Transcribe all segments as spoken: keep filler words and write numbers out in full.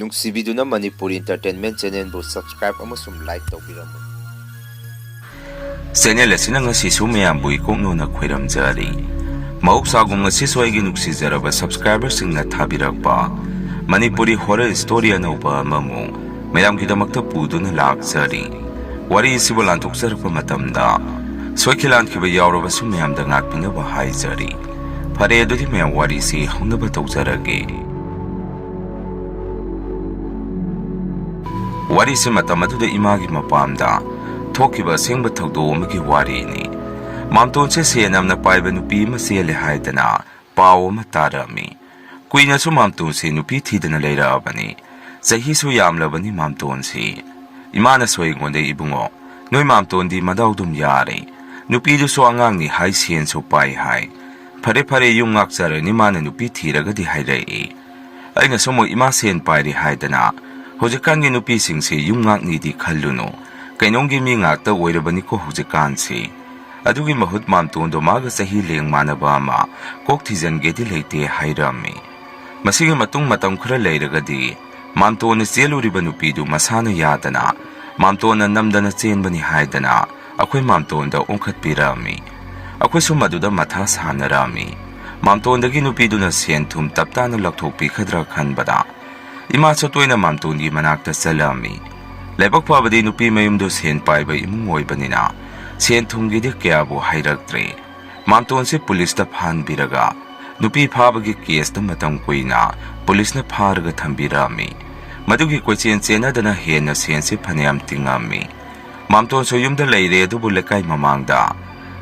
ꯅꯨꯡꯁꯤꯕꯤꯗꯨꯅ Manipuri Entertainment Channelꯕꯨ subscribe ꯑꯃꯁꯨꯡ like ꯇꯧꯕꯤꯔꯝꯃꯨ꯫ Channel ꯑꯁꯤꯅ ꯉꯁꯤꯁꯨ ꯃꯌꯥꯝꯕꯨ ꯏꯀꯣꯛꯅꯣꯅ ꯈꯣꯏꯔꯝꯖꯔꯤ꯫ ꯃꯍꯧꯁꯥꯒꯨꯝ ꯉꯁꯤꯁꯨ ꯑꯩꯒꯤ ꯅꯨꯡꯁꯤꯖꯔꯕ subscriberꯁꯤꯡꯅ ꯊꯥꯕꯤꯔꯛꯄ ꯃꯅꯤꯄꯨꯔꯤ horror story ꯑꯅꯧꯕ ꯑꯃꯃꯨꯛ ꯃꯌꯥꯝꯒꯤꯗꯃꯛꯇ ꯄꯨꯗꯨꯅ ꯂꯥꯛꯆꯔꯤ꯫ ꯋꯥꯔꯤ ꯑꯁꯤꯕꯨ ꯂꯥꯟꯊꯣꯛꯆꯔꯛꯄ ꯃꯇꯝꯗ ꯁꯣꯏꯈꯤ ꯂꯥꯟꯈꯤꯕ ꯌꯥꯎꯔꯕꯁꯨ ꯃꯌꯥꯝꯗ ꯉꯥꯛꯄꯤꯅꯕ ꯍꯥꯏꯖꯔꯤ꯫ ꯐꯔꯦ, ꯑꯗꯨꯗꯤ ꯃꯌꯥꯝ ꯋꯥꯔꯤꯁꯤ ꯍꯧꯅꯕ ꯇꯧꯖꯔꯒꯦ꯫ ꯋꯥꯔꯤꯁꯤ ꯃꯇꯝ ꯑꯗꯨꯗ ꯏꯃꯥꯒꯤ ꯃꯄꯥꯝꯗ ꯊꯣꯛꯈꯤꯕ ꯑꯁꯦꯡꯕ ꯊꯧꯗꯣꯛ ꯑꯃꯒꯤ ꯋꯥꯔꯤꯅꯤ꯫ ꯃꯥꯝꯇꯣꯟꯁꯦ ꯁꯦꯟ ꯌꯥꯝꯅ ꯄꯥꯏꯕ ꯅꯨꯄꯤ ꯑꯃ ꯆꯦꯜꯂꯦ ꯍꯥꯏꯗꯅ ꯄꯥꯎ ꯑꯃ ꯇꯥꯔꯝꯃꯤ꯫ ꯀꯨꯏꯅꯁꯨ ꯃꯥꯝꯇꯣꯟꯁꯤ ꯅꯨꯄꯤ ꯊꯤꯗꯅ ꯂꯩꯔꯛꯑꯕꯅꯤ꯫ ꯆꯍꯤꯁꯨ ꯌꯥꯝꯂꯕꯅꯤ ꯃꯥꯝꯇꯣꯟꯁꯤ꯫ ꯏꯃꯥꯅꯁꯨ ꯑꯩꯉꯣꯟꯗ, "ꯏꯕꯨꯡꯉꯣ, ꯅꯣꯏ ꯃꯥꯝꯇꯣꯟꯗꯤ ꯃꯗꯥꯎꯗꯨꯝ ꯌꯥꯔꯦ꯫ ꯅꯨꯄꯤꯗꯨꯁꯨ ꯑꯉꯥꯡꯅꯤ ꯍꯥꯏ, ꯁꯦꯟꯁꯨ ꯄꯥꯏ ꯍꯥꯏ꯫ ꯐꯔꯦ ꯐꯔꯦ, ꯌꯨꯝ ꯉꯥꯛꯆꯔꯅꯤ ꯃꯥꯅ ꯅꯨꯄꯤ ꯊꯤꯔꯒꯗꯤ" ꯍꯥꯏꯔꯛꯏ꯫ ꯑꯩꯅꯁꯨ ꯑꯃꯨꯛ ꯏꯃꯥ ꯁꯦꯟ ꯄꯥꯏꯔꯤ ꯍꯥꯏꯗꯅ ꯍꯧꯖꯤꯛꯀꯥꯟꯒꯤ ꯅꯨꯄꯤꯁꯤꯡꯁꯤ ꯌꯨꯝ ꯉꯥꯛꯅꯤꯗꯤ ꯈꯜꯂꯨꯅꯨ꯫ ꯀꯩꯅꯣꯝꯒꯤ ꯃꯤ ꯉꯥꯛꯇ ꯑꯣꯏꯔꯕꯅꯤꯀꯣ ꯍꯧꯖꯤꯛꯀꯥꯟꯁꯤ꯫ ꯑꯗꯨꯒꯤ ꯃꯍꯨꯠ ꯃꯥꯝꯇꯣꯟꯗꯣ ꯃꯥꯒ ꯆꯍꯤ ꯂꯦꯡ ꯃꯥꯟꯅꯕ ꯑꯃ ꯀꯣꯛ ꯊꯤꯖꯤꯟꯒꯦꯗꯤ ꯂꯩꯇꯦ ꯍꯥꯏꯔꯝꯃꯤ꯫ ꯃꯁꯤꯒꯤ ꯃꯇꯨꯡ ꯃꯇꯝ ꯈꯔ ꯂꯩꯔꯒꯗꯤ ꯃꯥꯝꯇꯣꯟꯅ ꯆꯦꯜꯂꯨꯔꯤꯕ ꯅꯨꯄꯤꯗꯨ ꯃꯁꯥꯅ ꯌꯥꯗꯅ ꯃꯥꯝꯇꯣꯟꯅ ꯅꯝꯗꯅ ꯆꯦꯟꯕꯅꯤ ꯍꯥꯏꯗꯅ ꯑꯩꯈꯣꯏ ꯃꯥꯝꯇꯣꯟꯗ ꯑꯣꯟꯈꯠꯄꯤꯔꯛꯑꯝꯃꯤ꯫ ꯑꯩꯈꯣꯏꯁꯨ ꯃꯗꯨꯗ ꯃꯊꯥ ꯁꯥꯟꯅꯔꯛꯑꯝꯃꯤ꯫ ꯃꯥꯝꯇꯣꯟꯗꯒꯤ ꯅꯨꯄꯤꯗꯨꯅ ꯁꯦꯟ ꯊꯨꯝ ꯇꯞ ꯇꯥꯅ ꯂꯧꯊꯣꯛꯄꯤꯒꯗ꯭ꯔꯥ ꯈꯟꯕꯗ ꯏꯃꯥꯁꯨ ꯇꯣꯏꯅ ꯃꯥꯝꯇꯣꯟꯒꯤ ꯃꯅꯥꯛꯇ ꯆꯠꯂꯛꯑꯝꯃꯤ꯫ ꯂꯥꯏꯕꯛ ꯐꯕꯗꯤ ꯅꯨꯄꯤ ꯃꯌꯨꯝꯗꯨ ꯁꯦꯟ ꯄꯥꯏꯕ ꯏꯃꯨꯡ ꯑꯣꯏꯕꯅꯤꯅ ꯁꯦꯟ ꯊꯨꯝꯒꯤꯗꯤ ꯀꯌꯥꯕꯨ ꯍꯥꯏꯔꯛꯇ꯭ꯔꯦ꯫ ꯃꯥꯝꯇꯣꯟꯁꯤ ꯄꯨꯂꯤꯁꯇ ꯐꯥꯍꯟꯕꯤꯔꯒ ꯅꯨꯄꯤ ꯐꯥꯕꯒꯤ ꯀꯦꯁꯇ ꯃꯇꯝ ꯀꯨꯏꯅ ꯄꯨꯂꯤꯁꯅ ꯐꯥꯔꯒ ꯊꯝꯕꯤꯔꯛꯑꯝꯃꯤ꯫ ꯃꯗꯨꯒꯤ ꯀꯣꯏꯆꯦꯟ ꯆꯦꯟꯅꯗꯅ ꯍꯦꯟꯅ ꯁꯦꯟꯁꯤ ꯐꯅꯌꯥꯝ ꯇꯤꯡꯉꯝꯃꯤ꯫ ꯃꯥꯝꯇꯣꯟꯁꯨ ꯌꯨꯝꯗ ꯂꯩꯔꯦ, ꯑꯗꯨꯕꯨ ꯂꯩꯀꯥꯏ ꯃꯃꯥꯡꯗ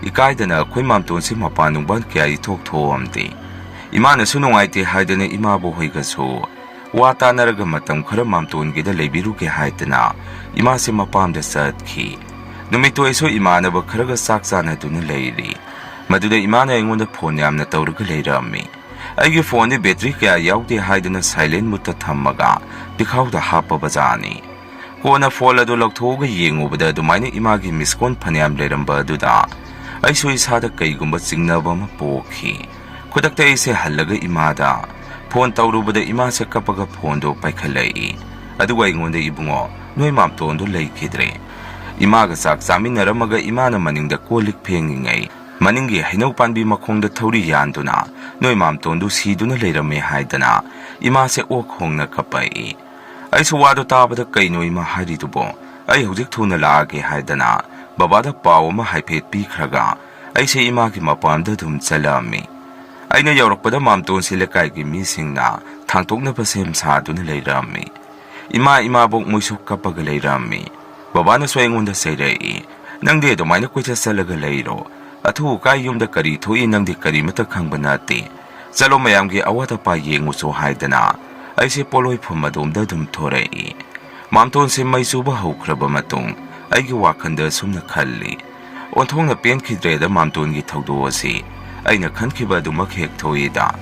ꯏꯀꯥꯏꯗꯅ ꯑꯩꯈꯣꯏ ꯃꯥꯝꯇꯣꯟꯁꯤ ꯃꯄꯥꯟ ꯅꯨꯡꯕꯥꯟ ꯀꯌꯥ ꯏꯊꯣꯛ ꯊꯣꯛꯑꯝꯗꯦ꯫ ꯏꯃꯥꯅꯁꯨ ꯅꯨꯡꯉꯥꯏꯇꯦ ꯍꯥꯏꯗꯅ ꯏꯃꯥꯕꯣꯛ ꯍꯣꯏꯒꯁꯨ ꯋꯥ ꯇꯥꯅꯔꯒ ꯃꯇꯝ ꯈꯔ ꯃꯥꯝꯇꯣꯟꯒꯤꯗ ꯂꯩꯕꯤꯔꯨꯒꯦ ꯍꯥꯏꯗꯅ ꯏꯃꯥꯁꯦ ꯃꯄꯥꯝꯗ ꯆꯠꯈꯤ꯫ ꯅꯨꯃꯤꯠꯇꯨ ꯑꯩꯁꯨ ꯏꯃꯥꯟꯅꯕ ꯈꯔꯒ ꯆꯥꯛ ꯆꯥꯅꯗꯨꯅ ꯂꯩꯔꯤ꯫ ꯃꯗꯨꯗ ꯏꯃꯥꯅ ꯑꯩꯉꯣꯟꯗ ꯐꯣꯟ ꯌꯥꯝꯅ ꯇꯧꯔꯒ ꯂꯩꯔꯝꯃꯤ꯫ ꯑꯩꯒꯤ ꯐꯣꯟꯗꯤ ꯕꯦꯇ꯭ꯔꯤ ꯀꯌꯥ ꯌꯥꯎꯗꯦ ꯍꯥꯏꯗꯨꯅ silent moodꯇ ꯊꯝꯃꯒ ꯄꯤꯈꯥꯎꯗ ꯍꯥꯞꯄꯕꯖꯥꯠꯅꯤ꯫ ꯀꯣꯟꯅ ꯐꯣꯟ ꯑꯗꯨ ꯂꯧꯊꯣꯛꯑꯒ ꯌꯦꯡꯉꯨꯕꯗ ꯑꯗꯨꯃꯥꯏꯅ ꯏꯃꯥꯒꯤ miss call ꯐꯅꯌꯥꯝ ꯂꯩꯔꯝꯕ ꯑꯗꯨꯗ ꯑꯩꯁꯨ ꯏꯁꯥꯗ ꯀꯩꯒꯨꯝꯕ ꯆꯤꯡꯅꯕ ꯑꯃ ꯄꯣꯛꯈꯤ꯫ ꯈꯨꯗꯛꯇ ꯑꯩꯁꯦ ꯍꯜꯂꯒ ꯏꯃꯥꯗ, ꯐꯣꯟ ꯇꯧꯔꯨꯕꯗ ꯏꯃꯥꯁꯦ ꯀꯞꯄꯒ ꯐꯣꯟꯗꯣ ꯄꯥꯏꯈꯠꯂꯛꯏ꯫ ꯑꯗꯨꯒ ꯑꯩꯉꯣꯟꯗ, "ꯏꯕꯨꯡꯉꯣ, ꯅꯣꯏ ꯃꯥꯝꯇꯣꯟꯗꯣ ꯂꯩꯈꯤꯗ꯭ꯔꯦ꯫ ꯏꯃꯥꯒ ꯆꯥꯛ ꯆꯥꯃꯤꯟꯅꯔꯝꯃꯒ ꯏꯃꯥꯅ ꯃꯅꯤꯡꯗ ꯀꯣꯜ ꯂꯤꯛ ꯐꯦꯡꯉꯤꯉꯩ ꯃꯅꯤꯡꯒꯤ ꯍꯩꯅꯧ ꯄꯥꯟꯕꯤ ꯃꯈꯣꯡꯗ ꯊꯧꯔꯤ ꯌꯥꯟꯗꯨꯅ ꯅꯣꯏ ꯃꯥꯝꯇꯣꯟꯗꯨ ꯁꯤꯗꯨꯅ ꯂꯩꯔꯝꯃꯦ" ꯍꯥꯏꯗꯅ ꯏꯃꯥꯁꯦ ꯑꯣꯛ ꯈꯣꯡꯅ ꯀꯞꯄꯛꯏ꯫ ꯑꯩꯁꯨ ꯋꯥꯗꯣ ꯇꯥꯕꯗ "ꯀꯩꯅꯣ ꯏꯃꯥ ꯍꯥꯏꯔꯤꯗꯨꯕꯣ? ꯑꯩ ꯍꯧꯖꯤꯛ ꯊꯨꯅ ꯂꯥꯛꯑꯒꯦ" ꯍꯥꯏꯗꯅ ꯕꯕꯥꯗ ꯄꯥꯎ ꯑꯃ ꯍꯥꯏꯐꯦꯠ ꯄꯤꯈ꯭ꯔꯒ ꯑꯩꯁꯦ ꯏꯃꯥꯒꯤ ꯃꯄꯥꯝꯗ ꯑꯗꯨꯝ ꯆꯠꯂꯛꯑꯝꯃꯤ꯫ ꯑꯩꯅ ꯌꯧꯔꯛꯄꯗ ꯃꯥꯝꯇꯣꯟꯁꯦ ꯂꯩꯀꯥꯏꯒꯤ ꯃꯤꯁꯤꯡꯅ ꯊꯥꯡꯇꯣꯛꯅꯕ ꯁꯦꯝ ꯁꯥꯗꯨꯅ ꯂꯩꯔꯝꯃꯤ꯫ ꯏꯃꯥ ꯏꯃꯥꯕꯣꯛ ꯃꯣꯏꯁꯨ ꯀꯞꯄꯒ ꯂꯩꯔꯝꯃꯤ꯫ ꯕꯕꯥꯅꯁꯨ ꯑꯩꯉꯣꯟꯗ ꯆꯩꯔꯛꯏ, "ꯅꯪꯗꯤ ꯑꯗꯨꯃꯥꯏꯅ ꯀꯣꯏꯆꯠ ꯆꯠꯂꯒ ꯂꯩꯔꯣ꯫ ꯑꯊꯨ ꯑꯀꯥꯏ ꯌꯨꯝꯗ ꯀꯔꯤ ꯊꯣꯛꯏ ꯅꯪꯗꯤ ꯀꯔꯤꯃꯠꯇ ꯈꯪꯕ ꯅꯠꯇꯦ꯫ ꯆꯠꯂꯣ ꯃꯌꯥꯝꯒꯤ ꯑꯋꯥꯠ ꯑꯄꯥ ꯌꯦꯡꯉꯨꯆꯣ" ꯍꯥꯏꯗꯅ ꯑꯩꯁꯦ ꯄꯣꯂꯣꯏꯐꯝ ꯑꯗꯣꯝꯗ ꯑꯗꯨꯝ ꯊꯣꯔꯛꯏ꯫ ꯃꯥꯝꯇꯣꯟꯁꯦ ꯃꯩ ꯆꯨꯕ ꯍꯧꯈ꯭ꯔꯕ ꯃꯇꯨꯡ ꯑꯩꯒꯤ ꯋꯥꯈꯜꯗ ꯑꯁꯨꯝꯅ ꯈꯜꯂꯤ, "ꯑꯣꯟꯊꯣꯛꯅ ꯄꯦꯟꯈꯤꯗ꯭ꯔꯦꯗ ꯃꯥꯝꯇꯣꯟꯒꯤ ꯊꯧꯗꯣꯛ ꯑꯁꯤ꯫ ꯑꯩꯅ ꯈꯟꯈꯤꯕ ꯑꯗꯨꯃꯛ ꯍꯦꯛ ꯊꯣꯛꯏꯗ꯫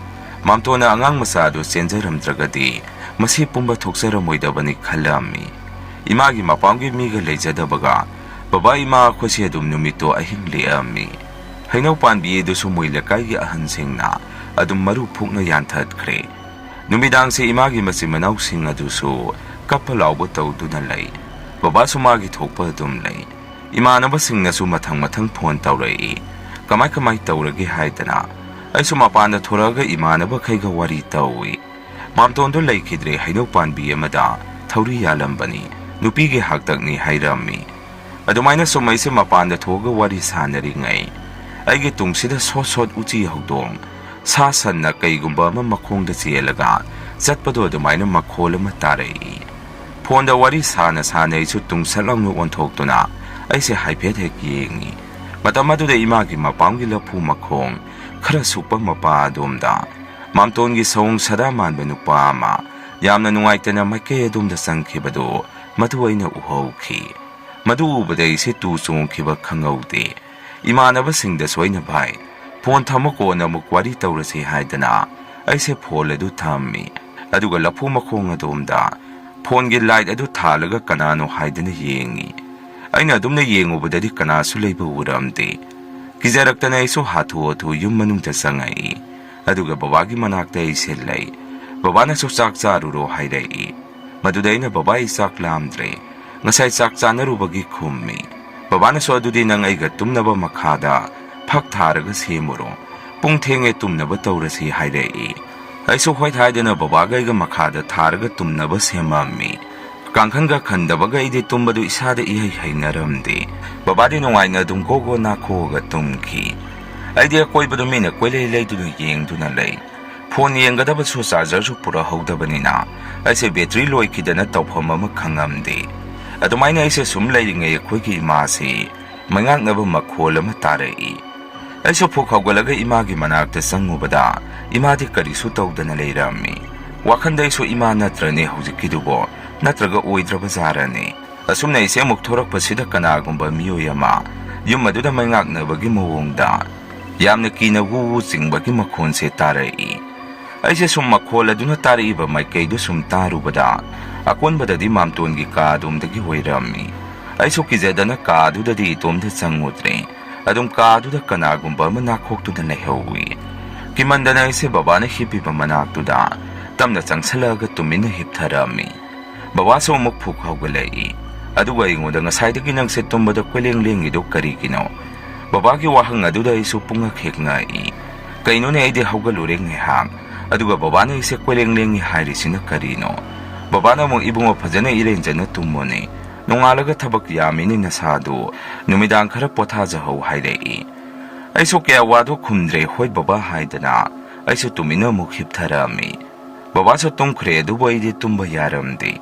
ꯃꯥꯝꯇꯣꯟꯅ ꯑꯉꯥꯡ ꯃꯆꯥ ꯑꯗꯨ ꯆꯦꯟꯖꯔꯝꯗ꯭ꯔꯒꯗꯤ ꯃꯁꯤ ꯄꯨꯝꯕ ꯊꯣꯛꯆꯔꯝꯃꯣꯏꯗꯕꯅꯤ" ꯈꯜꯂꯝꯃꯤ꯫ ꯏꯃꯥꯒꯤ ꯃꯄꯥꯝꯒꯤ ꯃꯤꯒ ꯂꯩꯖꯗꯕꯒ ꯕꯕꯥ ꯏꯃꯥ ꯑꯩꯈꯣꯏꯁꯦ ꯑꯗꯨꯝ ꯅꯨꯃꯤꯠꯇꯣ ꯑꯍꯤꯡ ꯂꯦꯛꯑꯝꯃꯤ꯫ ꯍꯩꯅꯧ ꯄꯥꯟꯕꯤ ꯑꯗꯨꯁꯨ ꯃꯣꯏ ꯂꯩꯀꯥꯏꯒꯤ ꯑꯍꯟꯁꯤꯡꯅ ꯑꯗꯨꯝ ꯃꯔꯨ ꯐꯨꯛꯅ ꯌꯥꯟꯊꯠꯈ꯭ꯔꯦ꯫ ꯅꯨꯃꯤꯗꯥꯡꯁꯦ ꯏꯃꯥꯒꯤ ꯃꯆꯤꯟ ꯃꯅꯥꯎꯁꯤꯡ ꯑꯗꯨꯁꯨ ꯀꯞꯄ ꯂꯥꯎꯕ ꯇꯧꯗꯨꯅ ꯂꯩ꯫ ꯕꯕꯥꯁꯨ ꯃꯥꯒꯤ ꯊꯣꯛꯄ ꯑꯗꯨꯝ ꯂꯩ꯫ ꯏꯃꯥꯟꯅꯕꯁꯤꯡꯅꯁꯨ ꯃꯊꯪ ꯃꯊꯪ ꯐꯣꯟ ꯇꯧꯔꯛꯏ꯫ "ꯀꯃꯥꯏ ꯀꯃꯥꯏ ꯇꯧꯔꯒꯦ?" ꯍꯥꯏꯗꯅ ꯑꯩꯁꯨ ꯃꯄꯥꯟꯗ ꯊꯣꯔꯛꯑꯒ ꯏꯃꯥꯟꯅꯕꯈꯩꯒ ꯋꯥꯔꯤ ꯇꯧꯏ꯫ "ꯃꯥꯝꯇꯣꯟꯗꯣ ꯂꯩꯈꯤꯗ꯭ꯔꯦ, ꯍꯩꯅꯧ ꯄꯥꯟꯕꯤ ꯑꯃꯗ ꯊꯧꯔꯤ ꯌꯥꯜꯂꯝꯕꯅꯤ, ꯅꯨꯄꯤꯒꯤ ꯍꯥꯛꯇꯛꯅꯤ" ꯍꯥꯏꯔꯝꯃꯤ꯫ ꯑꯗꯨꯃꯥꯏꯅ ꯁꯨꯝ ꯑꯩꯁꯦ ꯃꯄꯥꯟꯗ ꯊꯣꯛꯑꯒ ꯋꯥꯔꯤ ꯁꯥꯟꯅꯔꯤꯉꯩ ꯑꯩꯒꯤ ꯇꯨꯡꯁꯤꯗ ꯁꯣꯠ ꯁꯣꯠ ꯎꯆꯤ ꯍꯧꯗꯣꯡ, ꯁꯥ ꯁꯟꯅ ꯀꯩꯒꯨꯝꯕ ꯑꯃ ꯃꯈꯣꯡꯗ ꯆꯦꯜꯂꯒ ꯆꯠꯄꯗꯣ ꯑꯗꯨꯃꯥꯏꯅ ꯃꯈꯣꯜ ꯑꯃ ꯇꯥꯔꯛꯏ꯫ ꯐꯣꯟꯗ ꯋꯥꯔꯤ ꯁꯥꯅ ꯁꯥꯅ ꯑꯩꯁꯨ ꯇꯨꯡꯁꯠ ꯂꯥꯎꯅ ꯑꯣꯟꯊꯣꯛꯇꯨꯅ ꯑꯩꯁꯦ ꯍꯥꯏꯐꯦꯠ ꯍꯦꯛ ꯌꯦꯡꯉꯤ꯫ ꯃꯇꯝ ꯑꯗꯨꯗ ꯏꯃꯥꯒꯤ ꯃꯄꯥꯝꯒꯤ ꯂꯐꯨ ꯃꯈꯣꯡ ꯈꯔ ꯁꯨꯛꯄ ꯃꯄꯥ ꯑꯗꯣꯝꯗ ꯃꯥꯝꯇꯣꯟꯒꯤ ꯁꯑꯣꯡ ꯁꯗꯥ ꯃꯥꯟꯕ ꯅꯨꯄꯥ ꯑꯃ ꯌꯥꯝꯅ ꯅꯨꯡꯉꯥꯏꯇꯅ ꯃꯥꯏꯀꯩ ꯑꯗꯣꯝꯗ ꯆꯪꯈꯤꯕꯗꯨ ꯃꯗꯨ ꯑꯩꯅ ꯎꯍꯧꯈꯤ꯫ ꯃꯗꯨ ꯎꯕꯗ ꯑꯩꯁꯦ ꯇꯨ ꯆꯣꯡꯈꯤꯕ ꯈꯪꯍꯧꯗꯦ꯫ ꯏꯃꯥꯟꯅꯕꯁꯤꯡꯗꯁꯨ ꯑꯩꯅ, "ꯚꯥꯏ, ꯐꯣꯟ ꯊꯝꯃꯣ, ꯀꯣꯟꯅ ꯑꯃꯨꯛ ꯋꯥꯔꯤ ꯇꯧꯔꯁꯤ" ꯍꯥꯏꯗꯅ ꯑꯩꯁꯦ ꯐꯣꯟ ꯑꯗꯨ ꯊꯝꯃꯤ꯫ ꯑꯗꯨꯒ ꯂꯐꯨ ꯃꯈꯣꯡ ꯑꯗꯣꯝꯗ ꯐꯣꯟꯒꯤ ꯂꯥꯏꯠ ꯑꯗꯨ ꯊꯥꯜꯂꯒ ꯀꯅꯥꯅꯣ ꯍꯥꯏꯗꯅ ꯌꯦꯡꯉꯤ꯫ ꯑꯩꯅ ꯑꯗꯨꯝꯅ ꯌꯦꯡꯉꯨꯕꯗꯗꯤ ꯀꯅꯥꯁꯨ ꯂꯩꯕ ꯎꯔꯝꯗꯦ꯫ ꯀꯤꯖꯔꯛꯇꯅ ꯑꯩꯁꯨ ꯍꯥꯊꯨ ꯍꯥꯊꯨ ꯌꯨꯝ ꯃꯅꯨꯡꯗ ꯆꯪꯉꯛꯏ꯫ ꯑꯗꯨꯒ ꯕꯕꯥꯒꯤ ꯃꯅꯥꯛꯇ ꯑꯩꯁꯦ ꯂꯩ꯫ ꯕꯕꯥꯅꯁꯨ "ꯆꯥꯛ ꯆꯥꯔꯨꯔꯣ" ꯍꯥꯏꯔꯛꯏ꯫ ꯃꯗꯨꯗ ꯑꯩꯅ, "ꯕꯕꯥ, ꯑꯩ ꯆꯥꯛ ꯂꯥꯝꯗ꯭ꯔꯦ, ꯉꯁꯥꯏ ꯆꯥꯛ ꯆꯥꯅꯔꯨꯕꯒꯤ" ꯈꯨꯝꯃꯤ꯫ ꯕꯕꯥꯅꯁꯨ, "ꯑꯗꯨꯗꯤ ꯅꯪ ꯑꯩꯒ ꯇꯨꯝꯅꯕ ꯃꯈꯥꯗ ꯐꯛ ꯊꯥꯔꯒ ꯁꯦꯝꯃꯨꯔꯣ, ꯄꯨꯡ ꯊꯦꯡꯉꯦ, ꯇꯨꯝꯅꯕ ꯇꯧꯔꯁꯤ" ꯍꯥꯏꯔꯛꯏ꯫ ꯑꯩꯁꯨ ꯍꯣꯏ ꯍꯥꯏꯗꯅ ꯕꯕꯥꯒ ꯑꯩꯒ ꯃꯈꯥꯗ ꯊꯥꯔꯒ ꯇꯨꯝꯅꯕ ꯁꯦꯝꯃꯝꯃꯤ꯫ ꯀꯥꯡꯈꯟꯒ ꯈꯟꯗꯕꯒ ꯑꯩꯗꯤ ꯇꯨꯝꯕꯗꯨ ꯏꯁꯥꯗ ꯏꯍꯩ ꯍꯩꯅꯔꯝꯗꯦ꯫ ꯕꯕꯥꯗꯤ ꯅꯨꯡꯉꯥꯏꯅ ꯑꯗꯨꯝ ꯒꯣ ꯒꯣ ꯅꯥꯈꯣꯛꯑꯒ ꯇꯨꯝꯈꯤ꯫ ꯑꯩꯗꯤ ꯑꯀꯣꯏꯕꯗꯨ ꯃꯤꯅ ꯀꯣꯏꯂꯩ ꯂꯩꯗꯨꯅ ꯌꯦꯡꯗꯨꯅ ꯂꯩ꯫ ꯐꯣꯟ ꯌꯦꯡꯒꯗꯕꯁꯨ ꯆꯥꯔꯖꯔꯁꯨ ꯄꯨꯔꯛꯍꯧꯗꯕꯅꯤꯅ ꯑꯩꯁꯦ ꯕꯦꯇ꯭ꯔꯤ ꯂꯣꯏꯈꯤꯗꯅ ꯇꯧꯐꯝ ꯑꯃ ꯈꯪꯉꯝꯗꯦ꯫ ꯑꯗꯨꯃꯥꯏꯅ ꯑꯩꯁꯦ ꯁꯨꯝ ꯂꯩꯔꯤꯉꯩ ꯑꯩꯈꯣꯏꯒꯤ ꯏꯃꯥꯁꯤ ꯃꯩꯉꯥꯛꯅꯕ ꯃꯈꯣꯜ ꯑꯃ ꯇꯥꯔꯛꯏ꯫ ꯑꯩꯁꯨ ꯐꯨꯛ ꯍꯧꯒꯠꯂꯒ ꯏꯃꯥꯒꯤ ꯃꯅꯥꯛꯇ ꯆꯪꯉꯨꯕꯗ ꯏꯃꯥꯗꯤ ꯀꯔꯤꯁꯨ ꯇꯧꯗꯅ ꯂꯩꯔꯝꯃꯤ꯫ ꯋꯥꯈꯟꯗ ꯑꯩꯁꯨ, "ꯏꯃꯥ ꯅꯠꯇ꯭ꯔꯅꯦ ꯍꯧꯖꯤꯛꯀꯤꯗꯨꯕꯣ? ꯅꯠꯇ꯭ꯔꯒ ꯑꯣꯏꯗ꯭ꯔꯕ ꯖꯥꯔꯅꯦ?" ꯑꯁꯨꯝꯅ ꯑꯩꯁꯦ ꯑꯃꯨꯛ ꯊꯣꯔꯛꯄꯁꯤꯗ ꯀꯅꯥꯒꯨꯝꯕ ꯃꯤꯑꯣꯏ ꯑꯃ ꯌꯨꯝ ꯑꯗꯨꯗ ꯃꯩꯉꯥꯛꯅꯕꯒꯤ ꯃꯑꯣꯡꯗ ꯌꯥꯝꯅ ꯀꯤꯅ ꯋꯨ ꯋꯨ ꯆꯤꯡꯕꯒꯤ ꯃꯈꯣꯟꯁꯦ ꯇꯥꯔꯛꯏ꯫ ꯑꯩꯁꯦ ꯁꯨꯝ ꯃꯈꯣꯜ ꯑꯗꯨꯅ ꯇꯥꯔꯛꯏꯕ ꯃꯥꯏꯀꯩꯗꯨ ꯁꯨꯝ ꯇꯥꯔꯨꯕꯗ ꯑꯀꯣꯟꯕꯗꯗꯤ ꯃꯥꯝꯇꯣꯟꯒꯤ ꯀꯥ ꯑꯗꯣꯝꯗꯒꯤ ꯑꯣꯏꯔꯝꯃꯤ꯫ ꯑꯩꯁꯨ ꯀꯤꯖꯗꯅ ꯀꯥ ꯑꯗꯨꯗꯗꯤ ꯏꯇꯣꯝꯇ ꯆꯪꯉꯨꯗ꯭ꯔꯦ꯫ ꯑꯗꯨꯝ ꯀꯥ ꯑꯗꯨꯗ ꯀꯅꯥꯒꯨꯝꯕ ꯑꯃ ꯅꯥꯈꯣꯛꯇꯨꯅ ꯂꯩꯍꯧꯏ꯫ ꯀꯤꯃꯟꯗꯅ ꯑꯩꯁꯦ ꯕꯕꯥꯅ ꯍꯤꯞꯄꯤꯕ ꯃꯅꯥꯛꯇꯨꯗ ꯇꯞꯅ ꯆꯪꯁꯜꯂꯛꯑꯒ ꯇꯨꯃꯤꯟꯅ ꯍꯤꯞꯊꯔꯝꯃꯤ꯫ ꯕꯕꯥꯁꯨ ꯑꯃꯨꯛ ꯐꯨꯛ ꯍꯧꯒꯠꯂꯛꯏ꯫ ꯑꯗꯨꯒ ꯑꯩꯉꯣꯟꯗ, "ꯉꯁꯥꯏꯗꯒꯤ ꯅꯪꯁꯦ ꯇꯨꯝꯕꯗ ꯀꯣꯏꯂꯦꯡ ꯂꯦꯡꯉꯤꯗꯣ ꯀꯔꯤꯒꯤꯅꯣ?" ꯕꯕꯥꯒꯤ ꯋꯥꯍꯪ ꯑꯗꯨꯗ ꯑꯩꯁꯨ ꯄꯨꯡꯉꯛ ꯍꯦꯛ ꯉꯛꯏ꯫ "ꯀꯩꯅꯣꯅꯦ, ꯑꯩꯗꯤ ꯍꯧꯒꯠꯂꯨꯔꯦ ꯉꯥꯏꯍꯥꯛ, ꯑꯗꯨꯒ ꯕꯕꯥꯅ ꯑꯩꯁꯦ ꯀꯣꯏꯂꯦꯡ ꯂꯦꯡꯉꯤ ꯍꯥꯏꯔꯤꯁꯤꯅ ꯀꯔꯤꯅꯣ?" ꯕꯕꯥꯅ ꯑꯃꯨꯛ, "ꯏꯕꯨꯡꯉꯣ, ꯐꯖꯅ ꯏꯔꯦꯟꯖꯅ ꯇꯨꯝꯃꯣꯅꯦ, ꯅꯣꯡꯉꯥꯜꯂꯒ ꯊꯕꯛ ꯌꯥꯝꯃꯤꯅꯦ ꯅꯁꯥꯗꯨ, ꯅꯨꯃꯤꯗꯥꯡ ꯈꯔ ꯄꯣꯊꯥꯖꯍꯧ" ꯍꯥꯏꯔꯛꯏ꯫ ꯑꯩꯁꯨ ꯀꯌꯥ ꯋꯥꯗꯣ ꯈꯨꯝꯗ꯭ꯔꯦ, "ꯍꯣꯏ ꯕꯕꯥ" ꯍꯥꯏꯗꯅ ꯑꯩꯁꯨ ꯇꯨꯃꯤꯟꯅ ꯑꯃꯨꯛ ꯍꯤꯞꯊꯔꯛꯑꯝꯃꯤ꯫ ꯕꯕꯥꯁꯨ ꯇꯨꯝꯈ꯭ꯔꯦ, ꯑꯗꯨꯕꯨ ꯑꯩꯗꯤ ꯇꯨꯝꯕ ꯌꯥꯔꯝꯗꯦ꯫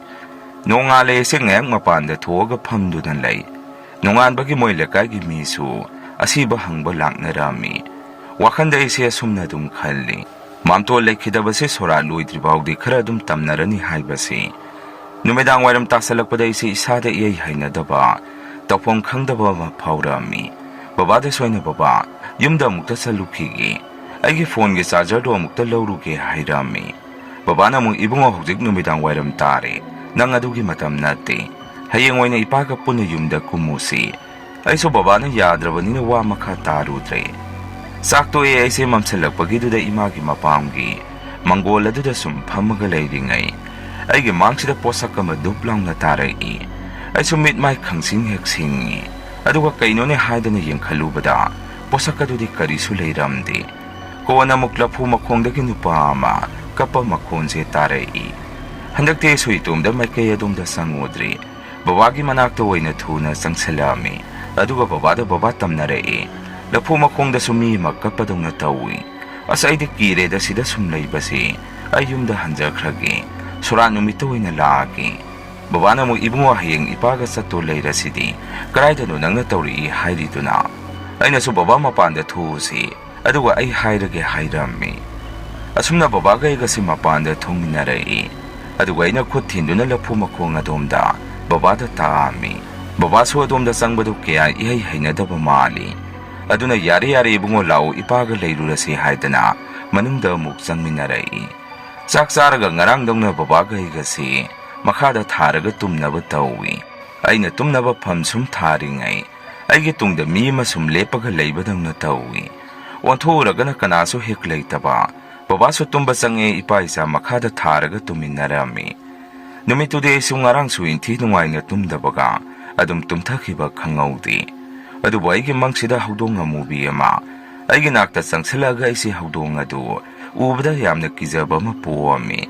ꯅꯣꯡꯉꯥꯜꯂꯦ ꯑꯩꯁꯦ ꯉꯥꯏꯍꯥꯛ ꯃꯄꯥꯟꯗ ꯊꯣꯛꯑꯒ ꯐꯝꯗꯨꯅ ꯂꯩ꯫ ꯅꯣꯡꯉꯥꯟꯕꯒꯤ ꯃꯣꯏ ꯂꯩꯀꯥꯏꯒꯤ ꯃꯤꯁꯨ ꯑꯁꯤꯕ ꯍꯪꯕ ꯂꯥꯛꯅꯔꯝꯃꯤ꯫ ꯋꯥꯈꯟꯗ ꯑꯩꯁꯦ ꯑꯁꯨꯝꯅ ꯑꯗꯨꯝ ꯈꯜꯂꯤ, ꯃꯥꯝꯇꯣꯟ ꯂꯩꯈꯤꯗꯕꯁꯦ ꯁꯣꯔꯥꯠ ꯂꯣꯏꯗ꯭ꯔꯤ ꯐꯥꯎꯗꯤ ꯈꯔ ꯑꯗꯨꯝ ꯇꯝꯅꯔꯅꯤ ꯍꯥꯏꯕꯁꯤ꯫ ꯅꯨꯃꯤꯗꯥꯡ ꯋꯥꯏꯔꯝ ꯇꯥꯁꯜꯂꯛꯄꯗ ꯑꯩꯁꯦ ꯏꯁꯥꯗ ꯏꯍꯩ ꯍꯩꯅꯗꯕ, ꯇꯧꯐꯝ ꯈꯪꯗꯕ ꯑꯃ ꯐꯥꯎꯔꯛꯑꯝꯃꯤ꯫ ꯕꯕꯥꯗꯁꯨ ꯑꯩꯅ, "ꯕꯕꯥ, ꯌꯨꯝꯗ ꯑꯃꯨꯛꯇ ꯆꯠꯂꯨꯈꯤꯒꯦ, ꯑꯩꯒꯤ ꯐꯣꯟꯒꯤ ꯆꯥꯔꯖꯔꯗꯣ ꯑꯃꯨꯛꯇ ꯂꯧꯔꯨꯒꯦ" ꯍꯥꯏꯔꯛꯑꯝꯃꯤ꯫ ꯕꯕꯥꯅ ꯑꯃꯨꯛ, "ꯏꯕꯨꯡꯉꯣ, ꯍꯧꯖꯤꯛ ꯅꯨꯃꯤꯗꯥꯡ ꯋꯥꯏꯔꯝ ꯇꯥꯔꯦ, ꯅꯪ ꯑꯗꯨꯒꯤ ꯃꯇꯝ ꯅꯠꯇꯦ, ꯍꯌꯦꯡ ꯑꯣꯏꯅ ꯏꯄꯥꯒ ꯄꯨꯟꯅ ꯌꯨꯝꯗ ꯀꯨꯝꯃꯨꯁꯤ"꯫ ꯑꯩꯁꯨ ꯕꯕꯥꯅ ꯌꯥꯗ꯭ꯔꯕꯅꯤꯅ ꯋꯥ ꯃꯈꯥ ꯇꯥꯔꯨꯗ꯭ꯔꯦ꯫ ꯆꯥꯛ ꯇꯣꯛꯑꯦ ꯑꯩꯁꯦ ꯃꯝꯁꯤꯜꯂꯛꯄꯒꯤꯗꯨꯗ ꯏꯃꯥꯒꯤ ꯃꯄꯥꯝꯒꯤ ꯃꯪꯒꯣꯜ ꯑꯗꯨꯗ ꯁꯨꯝ ꯐꯝꯃꯒ ꯂꯩꯔꯤꯉꯩ, ꯑꯩꯒꯤ ꯃꯥꯡꯁꯤꯗ ꯄꯣꯠꯁꯛ ꯑꯃ ꯗꯨꯞ ꯂꯥꯎꯅ ꯇꯥꯔꯛꯏ꯫ ꯑꯩꯁꯨ ꯃꯤꯠ ꯃꯥꯏ ꯈꯪꯁꯤꯡ ꯍꯦꯛ ꯁꯤꯡꯉꯤ꯫ ꯑꯗꯨꯒ ꯀꯩꯅꯣꯅꯦ ꯍꯥꯏꯗꯅ ꯌꯦꯡꯈꯠꯂꯨꯕꯗ ꯄꯣꯠꯁꯛ ꯑꯗꯨꯗꯤ ꯀꯔꯤꯁꯨ ꯂꯩꯔꯝꯗꯦ꯫ ꯀꯣꯟꯅ ꯑꯃꯨꯛ ꯂꯐꯨ ꯃꯈꯣꯡꯗꯒꯤ ꯅꯨꯄꯥ ꯑꯃ ꯀꯞꯄ ꯃꯈꯣꯟꯁꯦ ꯇꯥꯔꯛꯏ꯫ ꯍꯟꯗꯛꯇꯤ ꯑꯩꯁꯨ ꯏꯇꯣꯝꯗ ꯃꯥꯏꯀꯩ ꯑꯗꯣꯝꯗ ꯆꯪꯉꯨꯗ꯭ꯔꯦ꯫ ꯕꯕꯥꯒꯤ ꯃꯅꯥꯛꯇ ꯑꯣꯏꯅ ꯊꯨꯅ ꯆꯪꯁꯤꯜꯂꯛꯑꯝꯃꯤ꯫ ꯑꯗꯨꯒ ꯕꯕꯥꯗ ꯕꯕꯥ ꯇꯝꯅꯔꯛꯏ꯫ ꯂꯐꯨ ꯃꯈꯣꯡꯗꯁꯨ ꯃꯤ ꯑꯃ ꯀꯞꯄꯗꯧꯅ ꯇꯧꯏ꯫ ꯑꯁ, ꯑꯩꯗꯤ ꯀꯤꯔꯦꯗ ꯁꯤꯗ ꯁꯨꯝ ꯂꯩꯕꯁꯤ꯫ ꯑꯩ ꯌꯨꯝꯗ ꯍꯟꯖꯈ꯭ꯔꯒꯦ꯫ ꯁꯣꯔꯥꯠ ꯅꯨꯃꯤꯠꯇ ꯑꯣꯏꯅ ꯂꯥꯛꯑꯒꯦ꯫ ꯕꯕꯥꯅ ꯑꯃꯨꯛ, "ꯏꯕꯨꯡꯉꯣ, ꯍꯌꯦꯡ ꯏꯄꯥꯒ ꯆꯠꯇꯣ ꯂꯩꯔꯁꯤꯗꯤ꯫ ꯀꯗꯥꯏꯗꯅꯣ ꯅꯪꯅ ꯇꯧꯔꯛꯏ ꯍꯥꯏꯔꯤꯗꯨꯅ?" ꯑꯩꯅꯁꯨ, "ꯕꯕꯥ, ꯃꯄꯥꯟꯗ ꯊꯣꯛꯎꯁꯤ, ꯑꯗꯨꯒ ꯑꯩ ꯍꯥꯏꯔꯒꯦ" ꯍꯥꯏꯔꯝꯃꯤ꯫ ꯑꯁꯨꯝꯅ ꯕꯕꯥꯒ ꯑꯩꯒꯁꯤ ꯃꯄꯥꯟꯗ ꯊꯣꯡꯃꯤꯟꯅꯔꯛꯏ꯫ ꯑꯗꯨꯒ ꯑꯩꯅ ꯈꯨꯠ ꯊꯤꯟꯗꯨꯅ ꯂꯐꯨ ꯃꯈꯣꯡ ꯑꯗꯣꯝꯗ ꯕꯕꯥꯗ ꯇꯥꯛꯑꯝꯃꯤ꯫ ꯕꯕꯥꯁꯨ ꯑꯗꯣꯝꯗ ꯆꯪꯕꯗꯨ ꯀꯌꯥ ꯏꯍꯩ ꯍꯩꯅꯗꯕ ꯃꯥꯜꯂꯤ꯫ ꯑꯗꯨꯅ, "ꯌꯥꯔꯦ, ꯌꯥꯔꯦ ꯏꯕꯨꯡꯉꯣ, ꯂꯥꯛꯑꯣ, ꯏꯄꯥꯒ ꯂꯩꯔꯨꯔꯁꯤ" ꯍꯥꯏꯗꯅ ꯃꯅꯨꯡꯗ ꯑꯃꯨꯛ ꯆꯪꯃꯤꯟꯅꯔꯛꯏ꯫ ꯆꯥꯛ ꯆꯥꯔꯒ ꯉꯔꯥꯡꯗꯧꯅ ꯕꯕꯥꯒ ꯑꯩꯒꯁꯤ ꯃꯈꯥꯗ ꯊꯥꯔꯒ ꯇꯨꯝꯅꯕ ꯇꯧꯏ꯫ ꯑꯩꯅ ꯇꯨꯝꯅꯕ ꯐꯝ ꯁꯨꯝ ꯊꯥꯔꯤꯉꯩ, ꯑꯩꯒꯤ ꯇꯨꯡꯗ ꯃꯤ ꯑꯃ ꯁꯨꯝ ꯂꯦꯞꯄꯒ ꯂꯩꯕꯗꯧꯅ ꯇꯧꯏ꯫ ꯑꯣꯟꯊꯣꯛꯎꯔꯒꯅ ꯀꯅꯥꯁꯨ ꯍꯦꯛ ꯂꯩꯇꯕ꯫ ꯕꯕꯥꯁꯨ ꯇꯨꯝꯕ ꯆꯪꯉꯦ, ꯏꯄꯥ ꯏꯆꯥ ꯃꯈꯥꯗ ꯊꯥꯔꯒ ꯇꯨꯝꯃꯤꯟꯅꯔꯝꯃꯤ꯫ ꯅꯨꯃꯤꯠꯇꯨꯗꯤ ꯑꯩꯁꯨ ꯉꯔꯥꯡꯁꯨ ꯏꯟꯊꯤ ꯅꯨꯡꯉꯥꯏꯅ ꯇꯨꯝꯗꯕꯒ ꯑꯗꯨꯝ ꯇꯨꯝꯊꯈꯤꯕ ꯈꯪꯍꯧꯗꯦ꯫ ꯑꯗꯨꯕꯨ ꯑꯩꯒꯤ ꯃꯪꯁꯤꯗ ꯍꯧꯗꯣꯡ ꯑꯃꯨꯕꯤ ꯑꯃ ꯑꯩꯒꯤ ꯅꯥꯛꯇ ꯆꯪꯁꯤꯜꯂꯛꯑꯒ ꯑꯩꯁꯦ ꯍꯧꯗꯣꯡ ꯑꯗꯨ ꯎꯕꯗ ꯌꯥꯝꯅ ꯀꯤꯖꯕ ꯑꯃ ꯄꯣꯛꯑꯝꯃꯤ꯫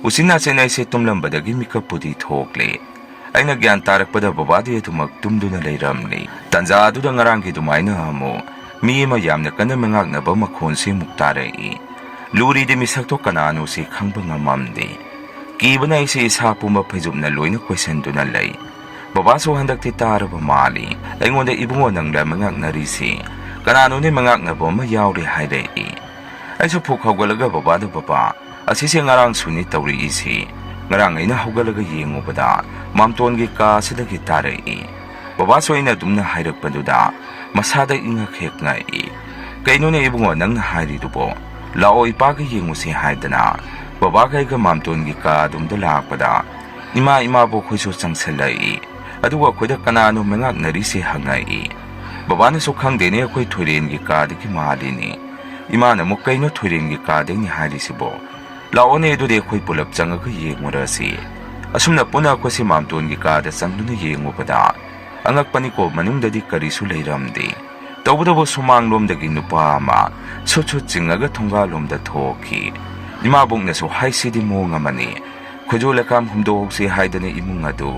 ꯎꯆꯤꯟ ꯅꯥꯆꯤꯟ ꯑꯩꯁꯦ ꯇꯨꯝꯂꯝꯕꯗꯒꯤ ꯃꯤꯀꯞꯄꯨꯗꯤ ꯊꯣꯛꯂꯦ꯫ ꯑꯩꯅ ꯒ꯭ꯌꯥꯟ ꯇꯥꯔꯛꯄꯗ ꯕꯕꯥꯗꯤ ꯑꯗꯨꯃꯛ ꯇꯨꯝꯗꯨꯅ ꯂꯩꯔꯝꯂꯦ꯫ ꯇꯥꯟꯖꯥ ꯑꯗꯨꯗ ꯉꯔꯥꯡꯒꯤ ꯑꯗꯨꯃꯥꯏꯅ ꯑꯃꯨꯛ ꯃꯤ ꯑꯃ ꯌꯥꯝꯅ ꯀꯟꯅ ꯃꯉꯥꯛꯅꯕ ꯃꯈꯣꯟꯁꯤ ꯑꯃꯨꯛ ꯇꯥꯔꯛꯏ꯫ ꯂꯨꯔꯤꯗꯤ ꯃꯤꯁꯛꯇꯣ ꯀꯅꯥꯅꯣꯁꯤ ꯈꯪꯕ ꯉꯝꯃꯝꯗꯦ꯫ ꯀꯤꯕꯅ ꯑꯩꯁꯦ ꯏꯁꯥ ꯄꯨꯝꯕ ꯐꯩꯖꯨꯞꯅ ꯂꯣꯏꯅ ꯀꯣꯏꯁꯟꯗꯨꯅ ꯂꯩ꯫ ꯕꯕꯥꯁꯨ ꯍꯟꯗꯛꯇꯤ ꯇꯥꯔꯕ ꯃꯥꯜꯂꯤ꯫ ꯑꯩꯉꯣꯟꯗ, "ꯏꯕꯨꯡꯉꯣ, ꯅꯪꯂ ꯃꯉꯥꯛꯅꯔꯤꯁꯤ? ꯀꯅꯥꯅꯣꯅꯦ ꯃꯉꯥꯛꯅꯕ ꯑꯃ ꯌꯥꯎꯔꯦ?" ꯍꯥꯏꯔꯛꯏ꯫ ꯑꯩꯁꯨ ꯐꯨꯛ ꯍꯧꯒꯠꯂꯒ ꯕꯕꯥꯗ, "ꯕꯕꯥ, ꯑꯁꯤꯁꯦ ꯉꯔꯥꯡꯁꯨꯅꯤ ꯇꯧꯔꯛꯏꯁꯤ꯫ ꯉꯔꯥꯡ ꯑꯩꯅ ꯍꯧꯒꯠꯂꯒ ꯌꯦꯡꯉꯨꯕꯗ ꯃꯥꯝꯇꯣꯟꯒꯤ ꯀꯥ ꯑꯁꯤꯗꯒꯤ ꯇꯥꯔꯛꯏ꯫" ꯕꯕꯥꯁꯨ ꯑꯩꯅ ꯑꯗꯨꯝꯅ ꯍꯥꯏꯔꯛꯄꯗꯨꯗ ꯃꯁꯥꯗ ꯏꯉꯛ ꯍꯦꯛ ꯉꯛꯏ꯫ "ꯀꯩꯅꯣꯅꯦ ꯏꯕꯨꯡꯉꯣ ꯅꯪꯅ ꯍꯥꯏꯔꯤꯗꯨꯕꯣ? ꯂꯥꯛꯑꯣ, ꯏꯄꯥꯒ ꯌꯦꯡꯉꯨꯁꯤ" ꯍꯥꯏꯗꯅ ꯕꯕꯥꯒ ꯑꯩꯒ ꯃꯥꯝꯇꯣꯟꯒꯤ ꯀꯥ ꯑꯗꯣꯝꯗ ꯂꯥꯛꯄꯗ ꯏꯃꯥ, ꯏꯃꯥꯕꯣꯛ ꯈꯣꯏꯁꯨ ꯆꯪꯁꯤꯜꯂꯛꯏ꯫ ꯑꯗꯨꯒ ꯑꯩꯈꯣꯏꯗ ꯀꯅꯥꯅꯣ ꯃꯉꯥꯛꯅꯔꯤꯁꯦ ꯍꯪꯉꯛꯏ꯫ ꯕꯕꯥꯅꯁꯨ "ꯈꯪꯗꯦꯅꯦ, ꯑꯩꯈꯣꯏ ꯊꯣꯏꯔꯦꯟꯒꯤ ꯀꯥꯗꯒꯤ ꯃꯥꯜꯂꯤꯅꯦ"꯫ ꯏꯃꯥꯅ ꯑꯃꯨꯛ "ꯀꯩꯅꯣ ꯊꯣꯏꯔꯦꯟꯒꯤ ꯀꯥꯗꯩꯅꯤ ꯍꯥꯏꯔꯤꯁꯤꯕꯣ? ꯂꯥꯛꯑꯣꯅꯦ, ꯑꯗꯨꯗꯤ ꯑꯩꯈꯣꯏ ꯄꯨꯂꯞ ꯆꯪꯉꯒ ꯌꯦꯡꯉꯨꯔꯁꯤ"꯫ ꯑꯁꯨꯝꯅ ꯄꯨꯟꯅ ꯑꯩꯈꯣꯏꯁꯦ ꯃꯥꯝꯇꯣꯟꯒꯤ ꯀꯥꯗ ꯆꯪꯗꯨꯅ ꯌꯦꯡꯉꯨꯕꯗ, ꯑꯉꯛꯄꯅꯤꯀꯣ, ꯃꯅꯨꯡꯗꯗꯤ ꯀꯔꯤꯁꯨ ꯂꯩꯔꯝꯗꯦ꯫ ꯇꯧꯕꯇꯕꯨ ꯁꯨꯃꯥꯡꯂꯣꯝꯗꯒꯤ ꯅꯨꯄꯥ ꯑꯃ ꯁꯨꯠ ꯁꯨꯠ ꯆꯤꯡꯉꯒ ꯊꯣꯡꯒꯥꯜꯂꯣꯝꯗ ꯊꯣꯛꯈꯤ꯫ ꯏꯃꯥꯕꯣꯛꯅꯁꯨ "ꯍꯥꯏꯁꯤꯗꯤ ꯃꯑꯣꯡ ꯑꯃꯅꯤ, ꯈꯨꯖꯨ ꯂꯩꯈꯥꯝ ꯍꯨꯝꯗꯣꯛꯍꯧꯁꯤ" ꯍꯥꯏꯗꯅ ꯏꯃꯨꯡ ꯑꯗꯨ